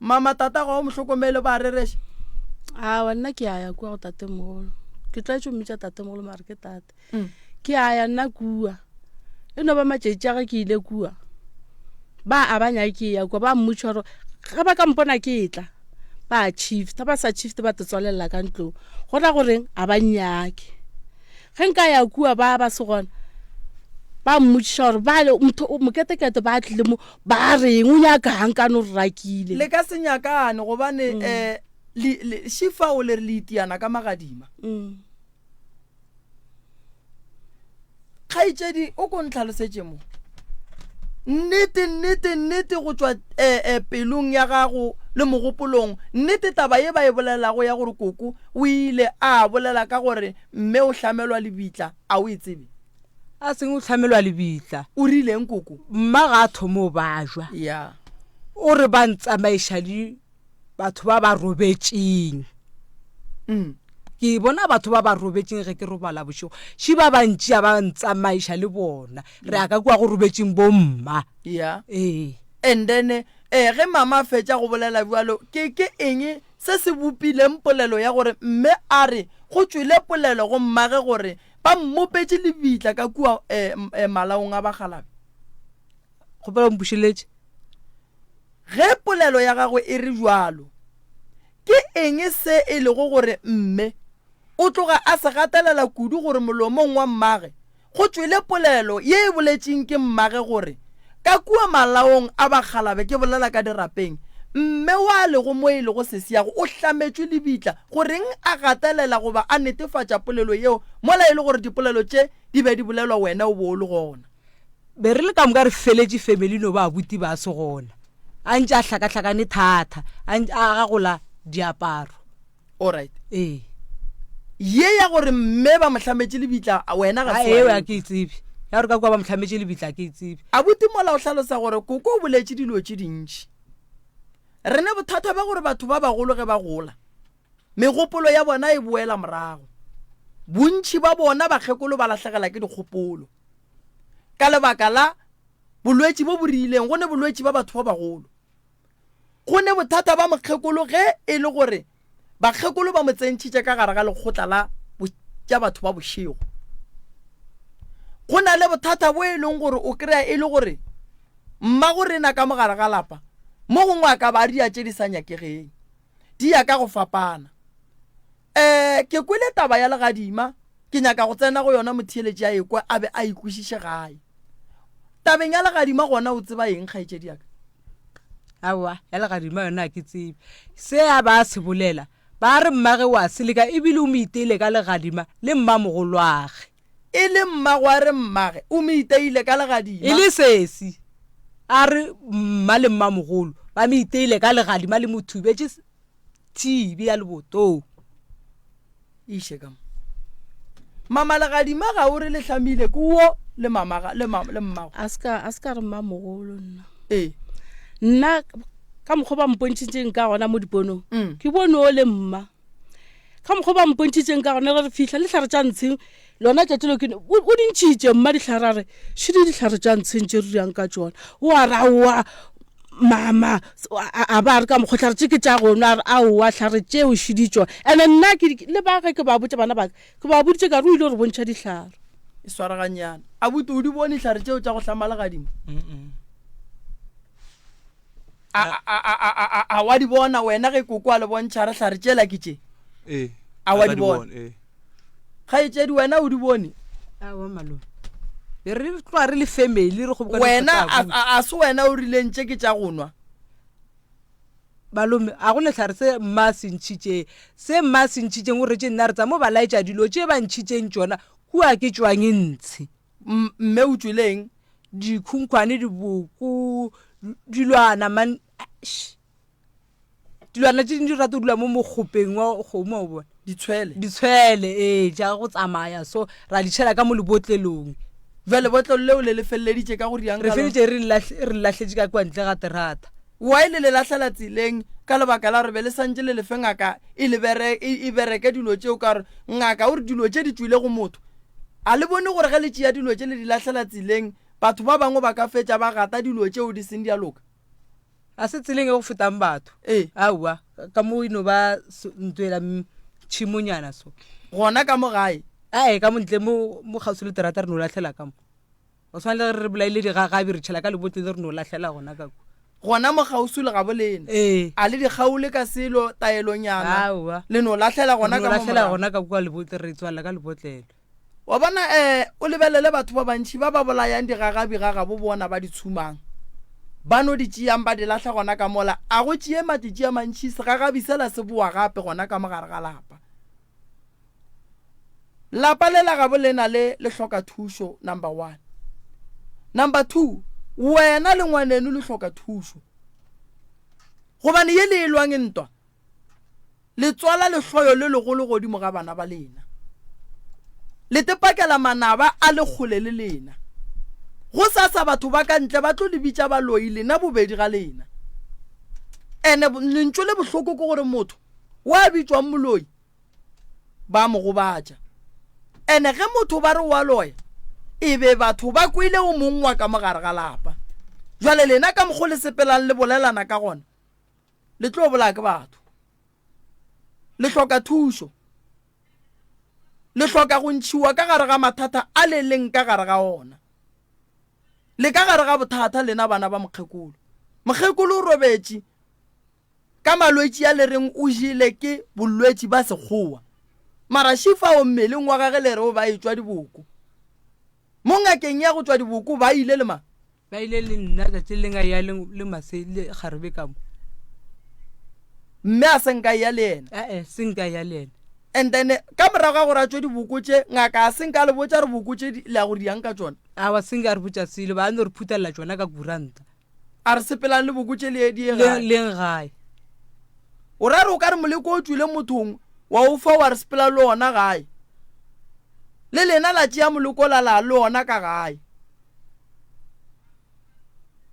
Mama tatago ga o mo hlokomele ba rereša? Aowa nna ke a ya kua go tatemogolo. Ke tlwaetše go mmitša tatemogolo mare ke tate. Mm. Ke a ya nna kua. E no ba matšatši a ge ke ile kua. Ba a ba nyake ke ya kua ba mmotša gore ge ba ka mpona ke etla ba shift ba sa shift ba te tswalelela ka ntlong. Go ra goreng a ba nyake. Ge nka ya kua ba ba se gona ba mmotšiša gore bale motho moketekete ba tlile mo ba reng o nyakang ka no re rakile. Le ka se nyakane gobane um mm. eh, šifao le re le itiana ka magadima. Mm. Kgaetšedi o ko ntlhalosetše mo. Nnete, nnete, nnete go tšwa eh, eh, pelong ya gago le mogopolong, nnete taba ye ba e bolelago ya gore koko o ile a bolela ka gore mme o hlamelwa lebitla, a o e tsebe? A seng o hlamelwa lebitla. O rileng koko? Mma ga a thome o bajwa. Ya. O re ba ntsamaiša le batho ba ba robetšeng. Mm. Ke bona batho ba ba robetšeng ge ke robala bošego. Ši ba bantši a ba ntsamaiša le bona. Re ya ka kua go robetšeng bo mma. Ya. Ee. And then eh ge mama a fetša go bolela bjalo, ke ke eng se se bopileng polelo ya gore mme a re go tšwele polelo go mmage gore ba mmopetše lebitla ka kua eh, eh, malaong a bakgalabe? Kgopela o mpušeletše. Ge polelo ya gagwe e re bjalo, ke eng se e lego gore mme o tloga a se gatelela kudu gore molomong wa mmage go tšwele polelo ye e boletšeng ke mmage gore, Ka kua malaong a bakgalabe ke bolela ka dirapeng, mme wa lego mo e lego sesiago o hlametšwe lebitla, go reng a gatelela goba a netefatša polelo yeo mola e le gore dipolelo tše di be di bolelwa wena o be o le gona? Be re le ka moka re feletše family no ba abuti ba se gona a ntše a hlakahlakane thata a a gagola diaparo. Alright. Ee. Ye ya gore mme ba mo hlametše lebitla wena ga se wa. Ga ke e tsebe. Ya gore ka kua ba mo hlametše lebitla ke e tsebe. Abuti mola o hlalosa gore koko o boletše dilo tše dintši. Re ne bothata bja gore batho ba bagolo ge ba gola megopolo ya bona e boela morago. Bontši ba bona bakgekolo ba lahlegela ke dikgopolo. Ka lebaka la bolwetši bo bo rileng, go ne bolwetši ba batho ba bagolo. Go ne bothata ba mokgekolo ge e le gore bakgekolo ba mo tsentšhitše ka gare ga lekgotla la tša batho ba bošego. Go na le bothata bo e leng gore o kry-a e le gore mmago rena ka mogare ga lapa mo gongwe a ka ba a ria tše di sa nyakegeng. Di ya ka go fapana. Um ke kwele taba ya legadima, ke nyaka go tsena go yona motheeletši a ekwe a be a e kwešiše gae. Tabeng ya legadima gona o tseba eng kgaetšedi ya ka? Aowa, ya legadima yona ga ke tsebe. Se a ba a se bolela, ba re mmage o a seleka ebile o mo iteile ka legadima le mmamogolwage. E le mmago a re mmage o mo iteile ka legadima. E le sesi a re mma le mmamogolo ba mo iteile ka legadima le mo thubetše thibi ya lebotong. Iše ka mo. Mama legadima ga o re le hlamile ke wo le mama le mama le mmago. A se ka a se ka re mmamogolo nna. Ee. Nna ka mokgwa ba mpontšhitšeng ka gona mo diponong mm. ke bone o le mma ka mokgwa ba mpontšhitšeng ka gona re fihla le tlhare tša ntsheng lona tšatši leo ke o di ntšhitše mma dihlare a re šidi dihlare tša ntsheng tše re dirang ka tšona o a re aowa mama a ba re ka mokgwa hlare tše ke tša gona a re aowa hlare tšeo šidi tšona ene nna le ba ge ke ba botša bana baka ke ba boditše ka re o ile gore bontšha dihlare e swaraganyana abuti o di bone dihlare tšeo tša go hlama legadimo a wa di bona wena ge koko a le bontšha re hlare tšela ke tše ee a wa di bona kgaetšedi wena o di bone aowa malome be re tloga re le family re kgobokane wena go tla a a se wena o rileng tše ke tša go nwa Malome a go lehlare se mma a se ntšhitšeng se mma a se ntšhitšeng o re tše nna re tsa mo ba laetša dilo tše ba ntšhitšeng tšona kua ke tšwang ntshe mme o tšwileng? Dikhunkhwane, diboko, dilwana man. Eish. Dilwana tše dintši di rata go dula mo mokgopeng wa kgomo wa o bona. Ditshwele. Ditshwele ee, tša go tsamaya so ra di tšhela ka mo lebotlelong. Bjale lebotlelo leo le le feleleditše ka go riang Re feleditše re le lahletše ka kwa ntle ga terata. Why le le lahlela tseleng ka lebaka la gore be le santše le lefe ngaka e le bere, e, e bereke dilo tšeo ka gore ngaka o re dilo tše di tšwile go motho. A le bone gore ge le tšea dilo tše le di lahlela tseleng batho ba bangwe ba ka fetša ba gata dilo tšeo di seng di a loka? A se tseleng e go fetang batho. Ee. Aowa, ka mo e no ba ntlo ela tšhimonyana so. Gona ka mo gae? Ae, ka mo ntle mo, mo kgauswi le terata re no lahlela ka mo. Go swana le ge re bolaile digagabi re tšhela ka lebotlele re no lahlela gona ka kwa. Gona mo kgauswi le gabo lena? Ee. A le di kgaole ka selo, taelonyana? Aowa. Le no lahlela gona Re no ka mo lahlela morago? gona ka kwa lebotlele, re tswalela ka lebotlelo. Wa bona, eh, o lebelele batho ba bantši ba ba bolayang digagabi ga gabo bona ba di tshumang. Ba no di tšeang ba di lahla gona ka mola. A go tšee matšatši a mantši segagabi sela se boa gape gona ka mo gare ga lapa. Lapa le la gabo lena le le hloka thušo, number one. Number two, wena le ngwaneno le hloka thušo. Gobane ye le e lwang ntwa, Le tswala lehloyo le legolo godimo ga bana ba lena. Le tepakela manaba a le kgole le lena. Gosasa batho ba ka ntle ba tlo le bitša baloi lena bobedi ga lena. Ene lentšu le bohloko ke gore motho wa bitšwang moloi ba mo gobatša. Ene ge motho ba re wa loya e be batho ba kwele o mong wa ka mo gare ga lapa. Jwale lena ka mokgo le sepelang le bolelana ka gona Le tlo bolaya ke batho. Le hloka thušo. Le hloka go ntšhiwa ka gare ga mathata a le leng ka gare ga ona. Le ka gare ga bothata lena bana ba mokgekolo. Mokgekolo o robetše ka malwetši a le reng o jele ke bolwetši ba sekgowa. Mara šifao mmeleng wa gage le re o ba etšwa diboko. Mo ngakeng ya go tšwa diboko ba ile le mang? Ba ile le nna tšatši le leng a ya le, le mase le kgarebe ka mo. Mme a se nka ya le yena. Ae, se nka ya le yena. And then ka morago ga gore a tšwe diboko tše, ngaka a se nka le botša re boko tše di, le ya go diang ka tšona? Awa, se nka re botša selo, ba no re phuthelela tšona ka kuranta. A re sepelang le boko tše le ye di ye Le, gae. leng gae. O ra re o ka re moleko o tšwile mothong wa o fa wa re sepela le ona gae. Le lena la tšea moleko la la le ona ka gae.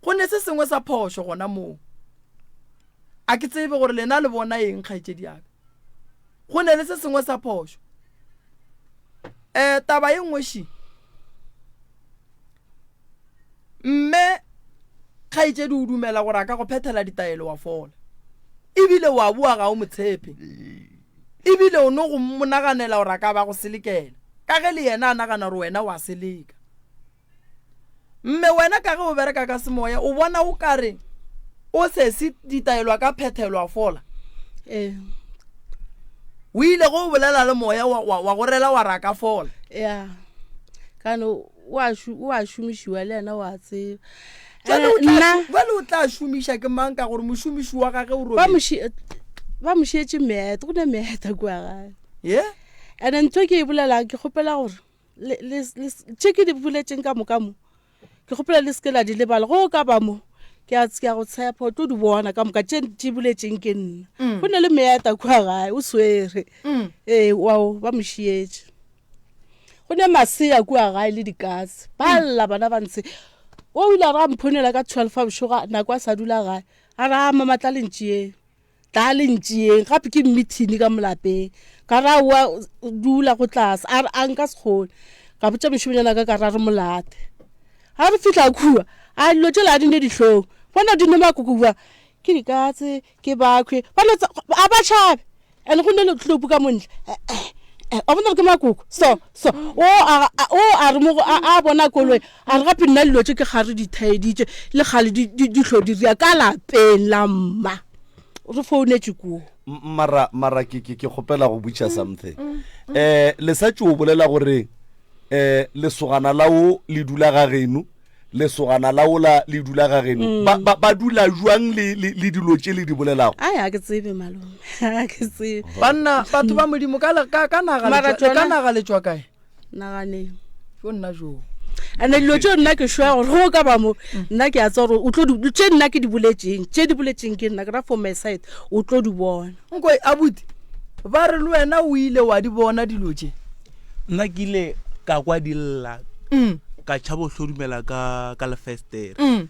Go ne se sengwe sa phošo gona moo. A ke tsebe gore lena le bona eng, kgaetšedi ya ka. Go ne le se sengwe sa phošo. Um taba ye nngwe še. Mme kgaetšedi o dumela gore a ka go phethela ditaelo wa fola. Ebile wa boa ga o mo tshepe. Ebile o no go monaganela gore a ka ba go selekela. Ka ge le yena a nagana gore wena wa seleka. Mme wena ka ge o bereka ka semoya o bona o ka re o sesi ditaelo a ka phethelwa fola? Ee. O ile go o bolela le moya wa, wa, wa go rela wa re a ka fola? Ya. Kane o a o a šomišiwa le yena wa tseba. Jwale o tla, jwale o tla šomiša ke mang ka gore mošomiši wa gage o Ba robetše? Ba mo šietše meeta, go ne meeta kua gae. Ye? Ene ntho ke e bolelang ke kgopela gore le, le, le, tše ke di boletšeng ka moka mo, ke kgopela le seke la di lebala. Go ka ba mo, ke a, ke a go tshepa, o tlo di bona ka moka tše di boletšeng ke nna. Mm. Go ne le meeta kua gae, o swere. Mm. Ee, wao, ba mo šietše. Go ne masea kua gae le dikatse, ba mm. lla bana ba ntshe. O ile a re a mphonela ka 12 a bošego, nako a sa dula gae. A re, a mama tla le ntšeeng. Tla le ntšeeng gape ke mmithini ka molapeng. Ka re aowa dula go tlase. A re a nka se kgone. Ka botša mošemanyana ka ka ra re molate. Ga re fihla kua, a dilo tšela a di ne dihlong. Bona di ne makoko kua. Ke dikatse, ke bakhwe. Ba no a ba tšhabe. And go ne le tlopu ka montle. Wa bona gore ke makoko. So, so o a o a re mo a bona koloi. A re gape nna dilo tše ke ga re di thaeditše le kgale di di di hlo di ria ka lapeng la mma. Re founetše koo. Mara mara ke ke ke kgopela go botša something. Eh le sa tšo bolela gore eh lesogana la o le dula ga geno lesogana la ola le dula ga geno mm. ba, ba, ba dula jwang le, le, le dilo tše le di bolelago ai ga ke tsebe malome ga ke tsebe banna batho ba modimo ka, ka, ka naga ka naga le tšwa kae Naganeng. Jo nna jo. Ande dilo tšeo nna ke sure gore go ka ba mo nna ke a tseba gore o tlo di tše nna ke di boletseng tše di boletseng ke nna ke ra for my side o tlo di bona. Nkoe abuti ba re le wena o ile wa di bona dilo tše. Nna ke ile ka kwa di lla Mm. ka tšhaba go hlodumela ka ka lefestere Mm.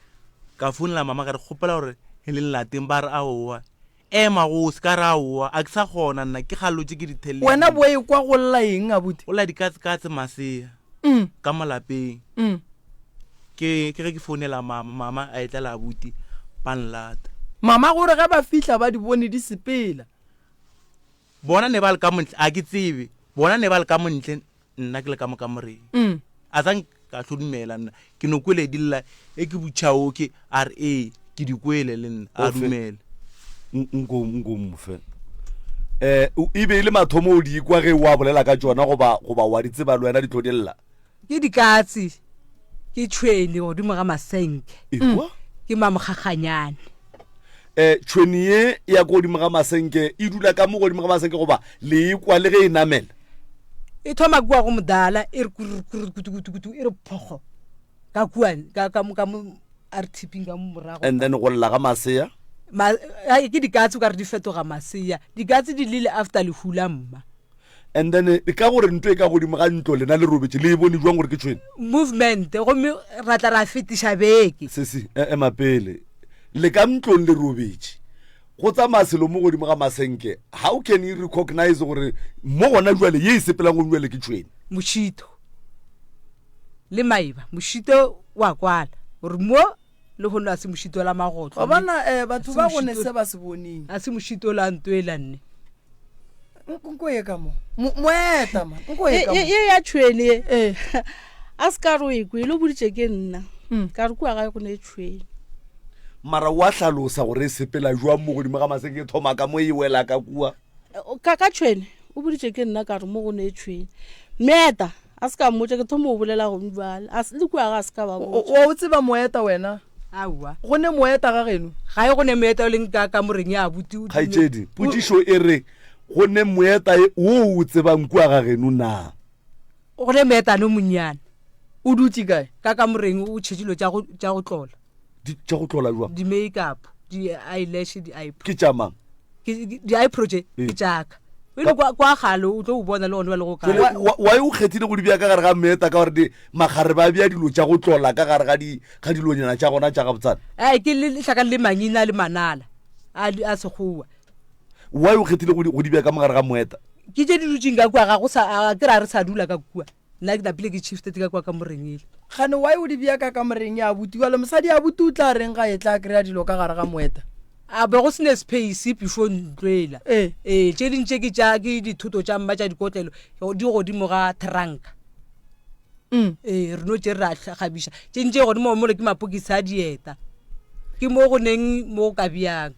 ka founela mama ka re kgopela gore le lateng ba re aowa Ema go se ka ra aowa, a ke sa kgona nna, ke galotše ke di Wena thelele. bo e kwa go lla eng abuti? Go lla dikatsekatse masea Mm. ka mo lapeng. Mm. Ke ke ge ke founela mama, mama a etla le abuti ba nlata. Mama gore ge ba fihla ba di bone di sepela. Bona ne ba le ka mo ntle, a ke tsebe. Bona ne ba le ka mo ntle, nna ke le ka mo kamoreng. Mm. A sa ka hlodumela nna. Ke no kwele di lla, e ke butšha okay, a re ee, ke di kwele le nna, a Ofe? dumela. Nko nko mofe. Eh, e be e le mathomo o di kwa ge wa bolela ka tšona goba goba wa di tseba le wena di tlo di lla? Ke dikatse, ke tšhwene godimo ga masenke. Ekwa? Ke mamokgakganyane. Eh, tšhwene ye ya ko godimo ga masenke e dula ka mo godimo ga masenke goba le e kwa le ge e namela? E thoma kua go modala e re kurr kurr kutu kutu kutu e re phogo ka kua ka ka mo ka mo RTP ka mo morago. And then go lla ga masea? Ma, ai, ke dikatse o ka re di fetoga masea. Dikatse di lile after lehu la mma. And then eh, ka gore ntho e ka godimo ga ntlo lena le robetše le e bone jwang gore ke tšhwene? Movement gomme ra tla ra fetiša beke. Sesi, e ema pele. Le ka ntlong le robetše. Go tsamaya selo mo godimo ga masenke. How can you recognize gore mo gona jwale ye e sepelang go jwale ke tšhwene? Mošito le maeba. Mošito wa kwala gore mo le gono a se mošito la magotlo. Wa bona eh, batho Se ba go ne mošito- se ba se boneng. A se mošito la ntwela nne. Nko ye ka mo. Moeta ma. Nko ye Ye ka mo. ye ya tšhwene ye. Eh. A se ka re o e kwele o boditše ke nna. Mm. Ka re kua gae go ne tšhwene. Mara wa hlalosa gore e sepela jwang mo godimo ga masenke e thoma ka mo e wela ka kua. Ka ka tšhwene o boditše ke nna ka re mo go ne tšhwene. Meeta A se ka mmotša, ke thoma go bolela gong bjale. A se, le kua ga a se ka ba botša. Wa o tseba moeta wena? Aowa. Go ne moeta ga geno? Gae go ne moeta o leng ka kamoreng ya abuti. Kgaetšedi, potšišo e re, Go ne moeta wo o tsebang kua ga geno na? Go ne moetane o monnyane. O dutše kae? Ka kamoreng, o tšhetše dilo tša go, tša go tlola. Di, tša go tlola jwang? Di-makeup, di-eyelash, di-eyebrow. Ke tša mang? Di-eyebrow tše Ee. ke tša ka. Pele kwa, kwa gale o tlo o bona le gone ba le go kae. Jwale, wa- why o kgethile go di bea ka gare ga meeta ka gore di magare ba bea dilo tša go tlola ka gare ga di ga dilonyana tša gona tša gabotsana? Ai ke le hlakane le mangina le manala a a sekgowa. Why o kgethile go di go di bea ka mogare ga moeta? Ke tše di dutšeng ka kua ga go sa a ke ra re sa dula ka kua. Nna ke napile ke shifted ka kua kamoreng ele. Kgane why o di bea ka kamoreng ya abuti? Bjale mosadi abuti o tla reng ga e tla kry-a dilo ka gare ga moeta? A be go se ne space before ntlo ela. Ee. Ee, tše ding tše ke tša ke dithoto tša mma tša dikotlelo di godimo ga trunk. Mm. Ee, re no tše ra kgabiša. Tše ding tše godimo mole ke mapokisi a dieta. Ke mo go neng mo go ka bjang.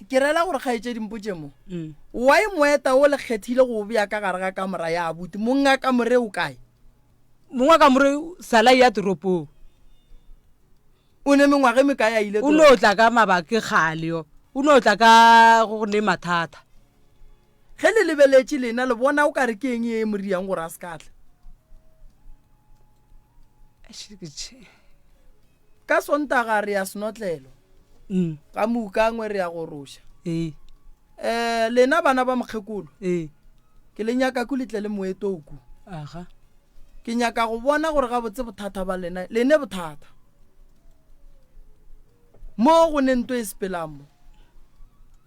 Ke rela gore kgaetšedi mpotše mo. Mm. Why moeta o le kgethile go o bea ka gare ga kamora ya abuti? Mong a kamore o kae? Mong wa kamore sala ya toropong. O ne mengwaga e mekae a ile O no tla ka mabake kgale yo. O no tla ka go ne mathata. Ge le lebeletše lena le bona o ka re ke eng ye e mo riang gore a se ka tla? Ka Sontaga re ya senotlelo. Mm. Ka Moukangwe re ya go roša. Ee. Eh, lena bana ba mokgekolo. Ee. Ke le nyaka ku le tle le moetoku. Aga. Ke nyaka go bona gore gabotse bothata ba lena, lene bothata. Mo go ne nto e sepelang mo.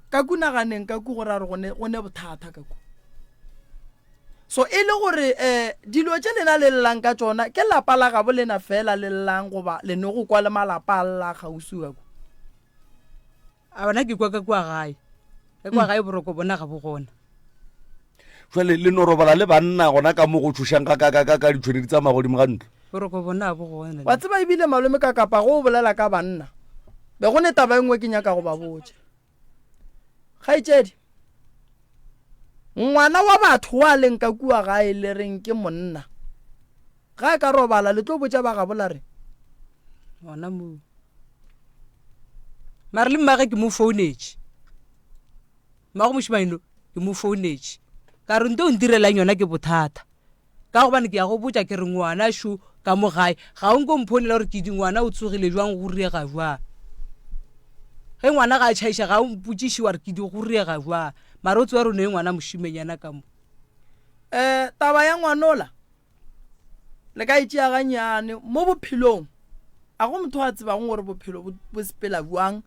Ka ku naganeng ka ku gore a re go ne go ne bothata ka ku. So e le gore um dilo tše lena le llang ka tšona ke lapa la gabo lena fela le llang goba le no go kwa le malapa a lla kgauswi ka kwa? A bona ke kwa ka kua gae. Ka kua gae boroko bona ga bo gona. Jwale le no robala le banna gona ka mo go tšhošang ka ka ka ka ka ditšhwene di tsamaya godimo ga ntlo. Boroko bona ga bo gona. Wa tseba ebile malome ka kapa go o bolela ka banna be go ne taba e nngwe ke nyaka go ba botša. Kgaetšedi, ngwana wa batho wa leng ka kua gae le reng ke monna, ga a ka robala le tlo botša ba gabo la re? Gona moo. Mare le mmage ke mo founetše. Mmago mošemane no ke mo founetše. Ka re nto o ntirelang yona ke bothata. Ka gobane ke ya go botša ke re ngwana šo ka mo gae, ga o nko mphonela gore Kidi ngwana o tsogile bjang go riega bjang. Ge ngwana ga a tšhaiša ga o mpotšiše wa re Kidi go riega bjang. Mara o tseba gore o ne ngwana mošimenyana ka mo. Um taba ya ngwanola le ka e tšea gannyane mo bophelong a go motho a tsebago gore bophelo bo, bo sepela bjang.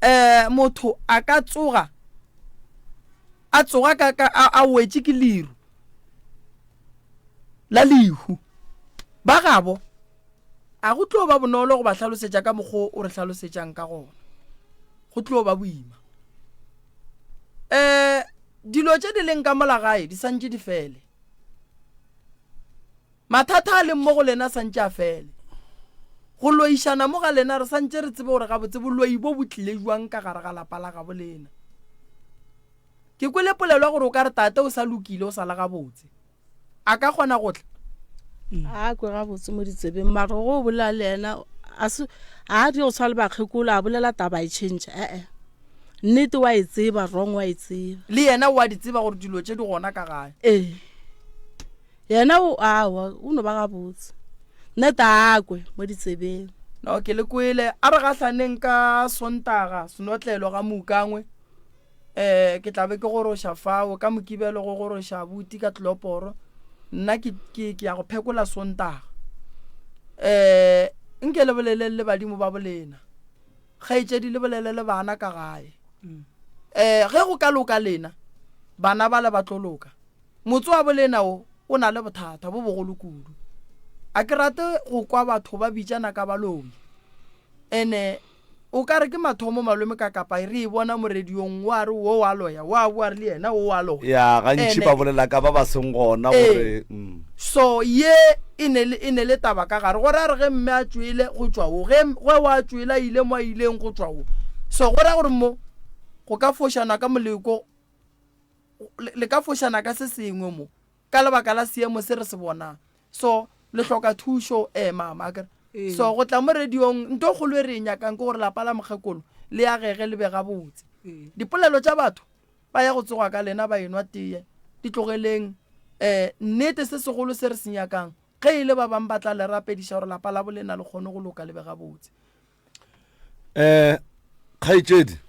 Um motho a ka tsoga a tsoga ka, ka a, a wetše ke leru la lehu. Ba gabo a go tlo ba bonolo go ba hlalosetša ka mokgwa o re hlalosetšang ka gona. Go tlo ba boima. Um dilo tše di leng ka mola gae di santše di fele. Mathata a leng mo go lena santše a fele. Go loišana mo ga lena re santše re tsebe gore gabotse boloi bo bo tlile jwang ka gare ga lapa la gabo lena. Ke kwele polelo ya gore o ka re tate o sa lokile o sa le gabotse. A ka kgona go tla? A kwe gabotse mo ditsebeng mara go bolela le yena a se a di go tshwana le bakgekolo a bolela taba e change ee nnete wa e tseba wrong wa e tseba. Le yena o a di tseba gore dilo tše di gona ka gae. Ee yena o awa o no ba gabotse nnete a kwe mo ditsebeng. No ke le kwele a re gahlaneng ka Sontaga senotlelo ga Moukangwe. um ke tla be ke goroša fao ka mokibelo go goroša abuti ka tleloporo nna ke, ke, ke ya go phekola sontaga um nke le boleleng le badimo ba bolena kgaetšedi le bolele le bana ka gae um ge go ka loka lena bana ba le ba tlo loka motse wa bolena o o na le bothata bo bogolo kudu a ke rate go kwa batho ba bitšana ka baloi Ene o ka re ke mathomo malome ka kapa re e bona mo radiong wa re wo wa loya wa boa re le yena wo wa loya. Ya gantši Ene ba bolela ka ba ba seng gona ee gore mm. so ye e ne le e ne le taba ka gare gore a re ge mme a tšwele go tšwa wo ge ge wa tšwele a ile mo a ileng go tšwa wo so go ra gore mo go ka fošana ka moleko le le ka fošana ka se sengwe mo ka lebaka la seemo se re se bonang So, le hloka thušo, ee, mama, akere. So, go tla mo radiong, nto kgolo e re e nyakang ke gore lapa la mokgekolo le agege le be gabotse. Dipolelo tša batho ba ya go tsoga ka lena ba enwa teye, di tlogeleng. Um, nnete se segolo se re se nyakang, ge e le ba bang ba tla le rapediša gore lapa la bolena le kgone go loka le be gabotse. um kgaetšedi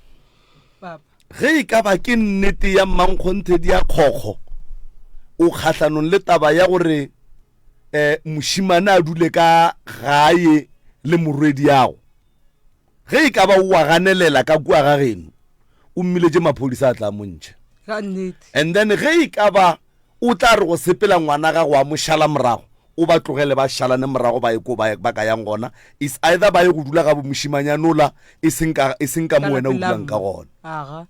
ge e ka ba ke nnete ya mmankgonthe di ya kgokgo o kgahlanong le taba ya gore um mošimane a dule ka gae le morwedi yago ge e ka ba o wa ganelela ka kua ga geno o mmiletše maphodisa a tla montšhe and then ge e ka ba O tla re go sepela ngwana gago a mo šala morago, o ba tlogele ba šalane morago ba ye ko ba, ba ka yang gona. It's either ba ye go dula ga bo mošimanyana ola, e seng ka, e seng ka Ka mo wena o lapeng la dulang ka mma. gona. Aga.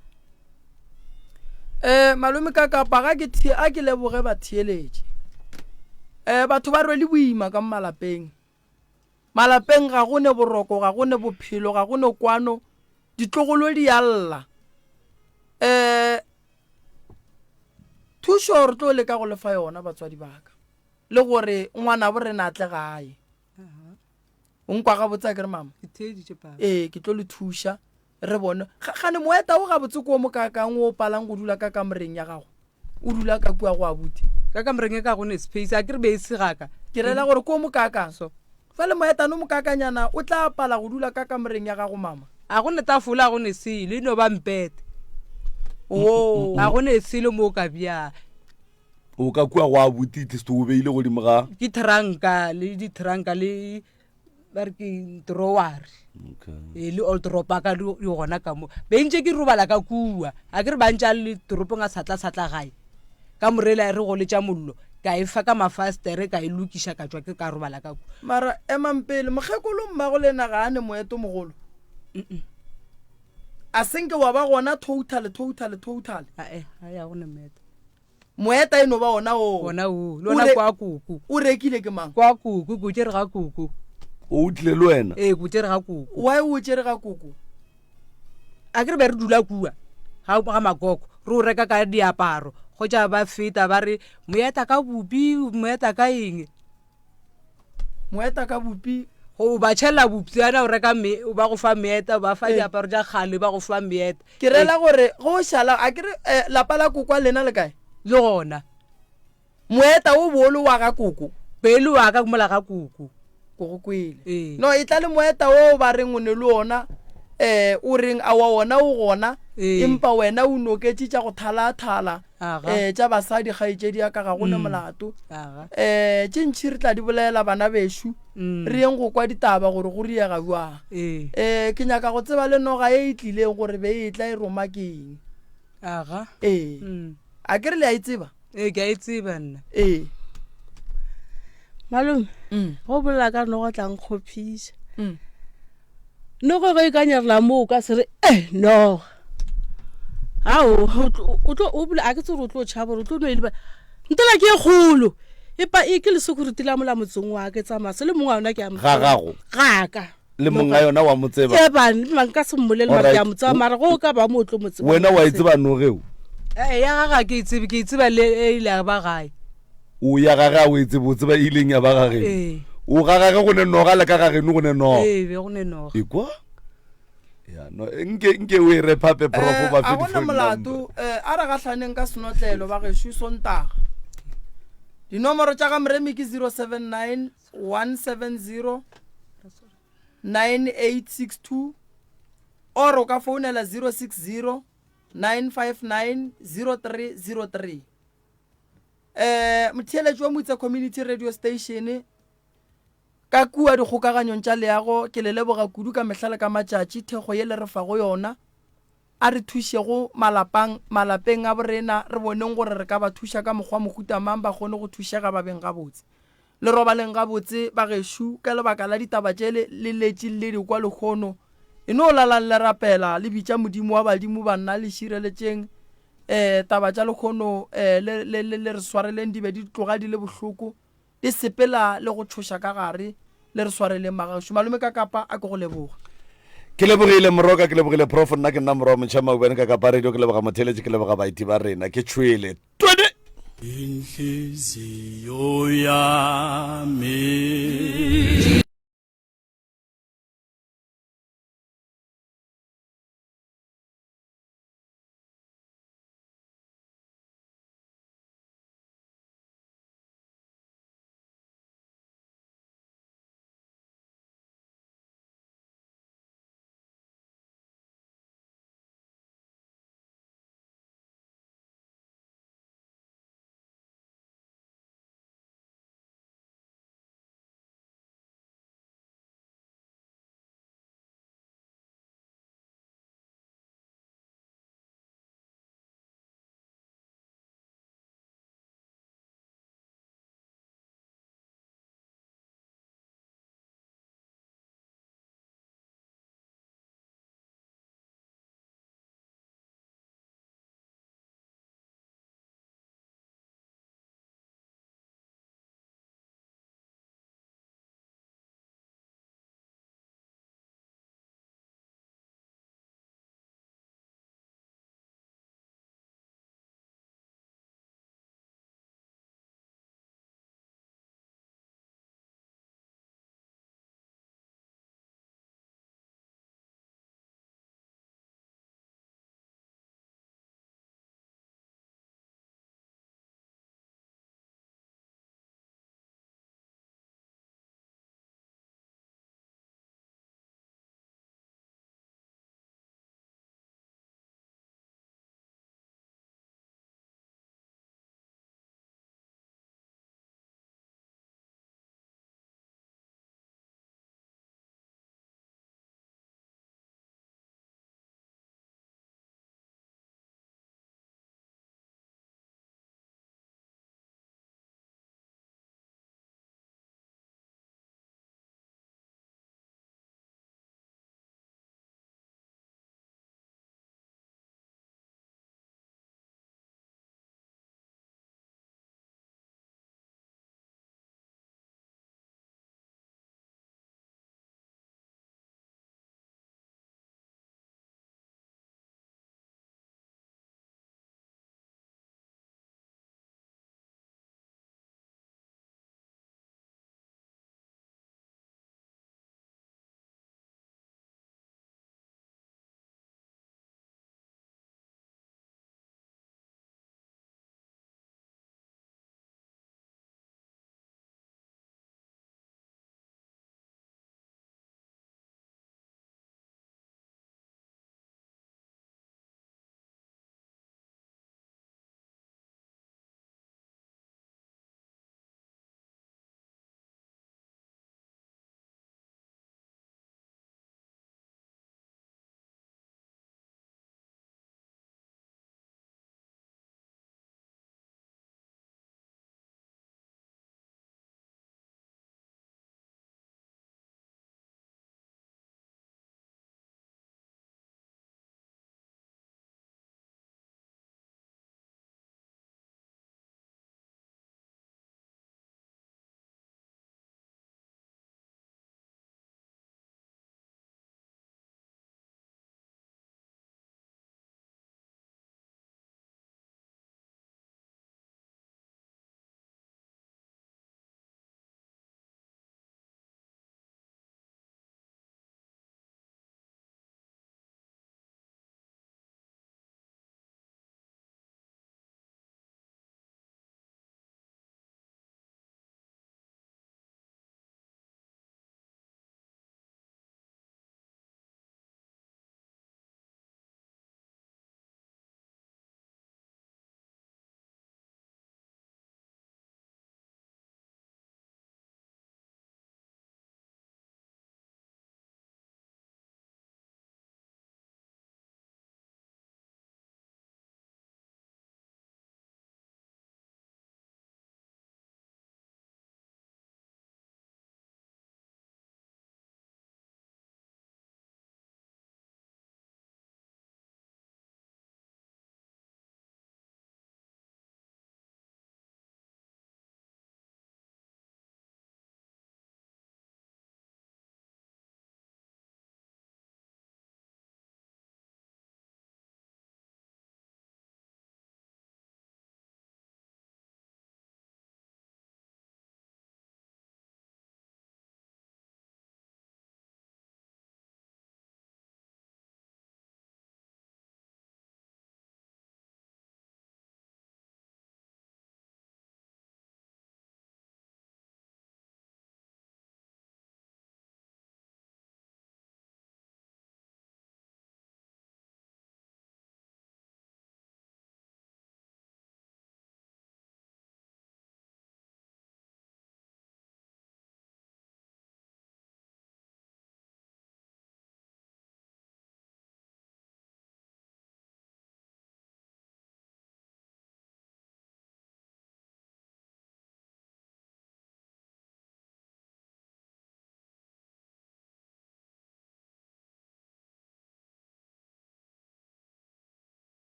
Eh, malome ka kapa ga ke thie, a ke leboge batheeletši. Eh, batho ba rwele boima ka mo malapeng. Malapeng ga go ne boroko, ga go ne bophelo, ga go ne kwano. Ditlogolo di a lla. Eh, Thušo re tlo leka go lefa yona batswadi ba ka le gore ngwanabo rena a tle gae. O nkwa gabotse a ke re mama? Ee, ke tlo le thuša re bone. Gane moeta o gabotse ko mo kakang o palang go dula ka kamoreng ya gago? O dula ka kua go abuti. Ka kamoreng e ka go ne space a ke re be e se gaka. Ke rela gore ko mo kakang. So. Fale moetane o mokakanyana o tla pala go dula ka kamoreng ya gago, mama. A go ne tafola, a go ne selo, e no ba mpete. Oo. A go ne selo mo o ka bjang. O ka kua go abuti at least o beile godimo ga. Ke tranka le ditranka le ba re ke drawere. Okay. E le old ropa ka di gona ka mo. Be ntse ke robala ka kua. A ke re ba ntse a le toropong a satla satla gae. Ka morela re goletša mollo, ka e fa ka mafastere, ka e lokiša, ka tšwa ke ka robala ka kua. Mara emang pele, mokgekolo mmago lena ga a ne moeto mogolo? A senke wa ba gona totally, totally, totally? Ae, ga ya go ne moeto. Moeta e no ba ona oo. Ona oo, le ona kwa koko. O rekile ke mang? Kwa koko, ke o tšere ga koko. O tlile le wena? Ee, ke o tšere ga koko. Why o tšere ga koko? A ke re be re dula kua ga ga makoko re o reka ka diaparo go tša ba feta ba re moeta ka bupi moeta ka eng moeta ka bupi go ba tšhela bopsana o reka me ba go fa meeta ba fa diaparo tša kgale ba go fa meeta ke rela gore go šala a ke re eh, lapa la kokwa lena le kae le gona. Moeta wo boolo wa ga koko. Pele wa ka mola ga koko. Ko go kwele. Ee. No e tla le moeta wo ba reng o ne le ona eh o reng a wa ona o gona Ee. empa wena o noketše tša go thalathala Aga. eh tša basadi kgaetšedi ya ka ga go ne molato. Aga. Eh tše ntši re tla di bolela bana bešo. Mm. Re yeng go kwa ditaba gore go riega bjang. Ee. Eh ke nyaka go tseba le noga e e tlileng gore be e tla e roma keng. Aga. Ee. Mm. A ke re le a e tseba? Ee, ke a e tseba nna. Ee. Malome, Mm. go bolela ka noga tla nkgopiša. Mm. Noga ge e ka nyarela moo o ka se re eh noga. Ao, o tlo- o tlo o bole a ke tsere o tlo tšhaba gore o tlo no e leba. Ntela ke e kgolo. E pa e ke le security la mola motseng wa ke tsamaya se le mongwe wa yona ke a mo Ga tseba. gago? Ga ka. Le monga yona wa mo tseba? Ke ba nna nka se mmolele mara ke a mo tseba mara go ka ba mo o tlo mo tseba. Wena wa e tseba nogeo? Ee, ya gage ga ke e tsebe, ke e tseba le e ile ya ba gae. O ya gage a o e tsebe, o tseba e ileng ya ba gageno. Ee. O ga gage go ne noga le ka gageno go ne noga. Ee, be go ne noga. Ekwa? Ya no nke nke o e re phape prof Eh, ba a fe gona di-phone molato number. eh, a re gahlaneng ka senotlelo ba gešo sontaga dinomoro tša ga moremi ke 079 170 9862 or o ka founela 060 959 0303 eh motheeletši wa Motse Community Radio Station ka kua dikgokaganyong tša leago ke le leboga kudu ka mehla le ka matšatši thekgo ye le re fago yona A re thušego malapang, malapeng a borena, re boneng gore re ka ba thuša ka mokgwa mohuta mang ba kgone go thušega ba beng gabotse. Le robaleng gabotse, bagešo, ka lebaka la ditaba tše le, le letše le di kwa lehono. E no lalang le rapela, le bitša Modimo wa badimo banna, le šireletšeng, eh, taba tša lehono, eh, le, le, le, le re swareleng di be di tloga di le bohloko. Di sepela le go tšhoša ka gare. Le re swareleng magašo. Malome ka Kapa a ke go leboga. Ke lebogile Moroka, ke lebogile Prof. Nna ke nna Morwa Motšha Maubane ka Kapa Radio. Ke leboga motheeletši, ke leboga baeti ba rena. Ke tšhwele. Twene! Inhliziyo yami.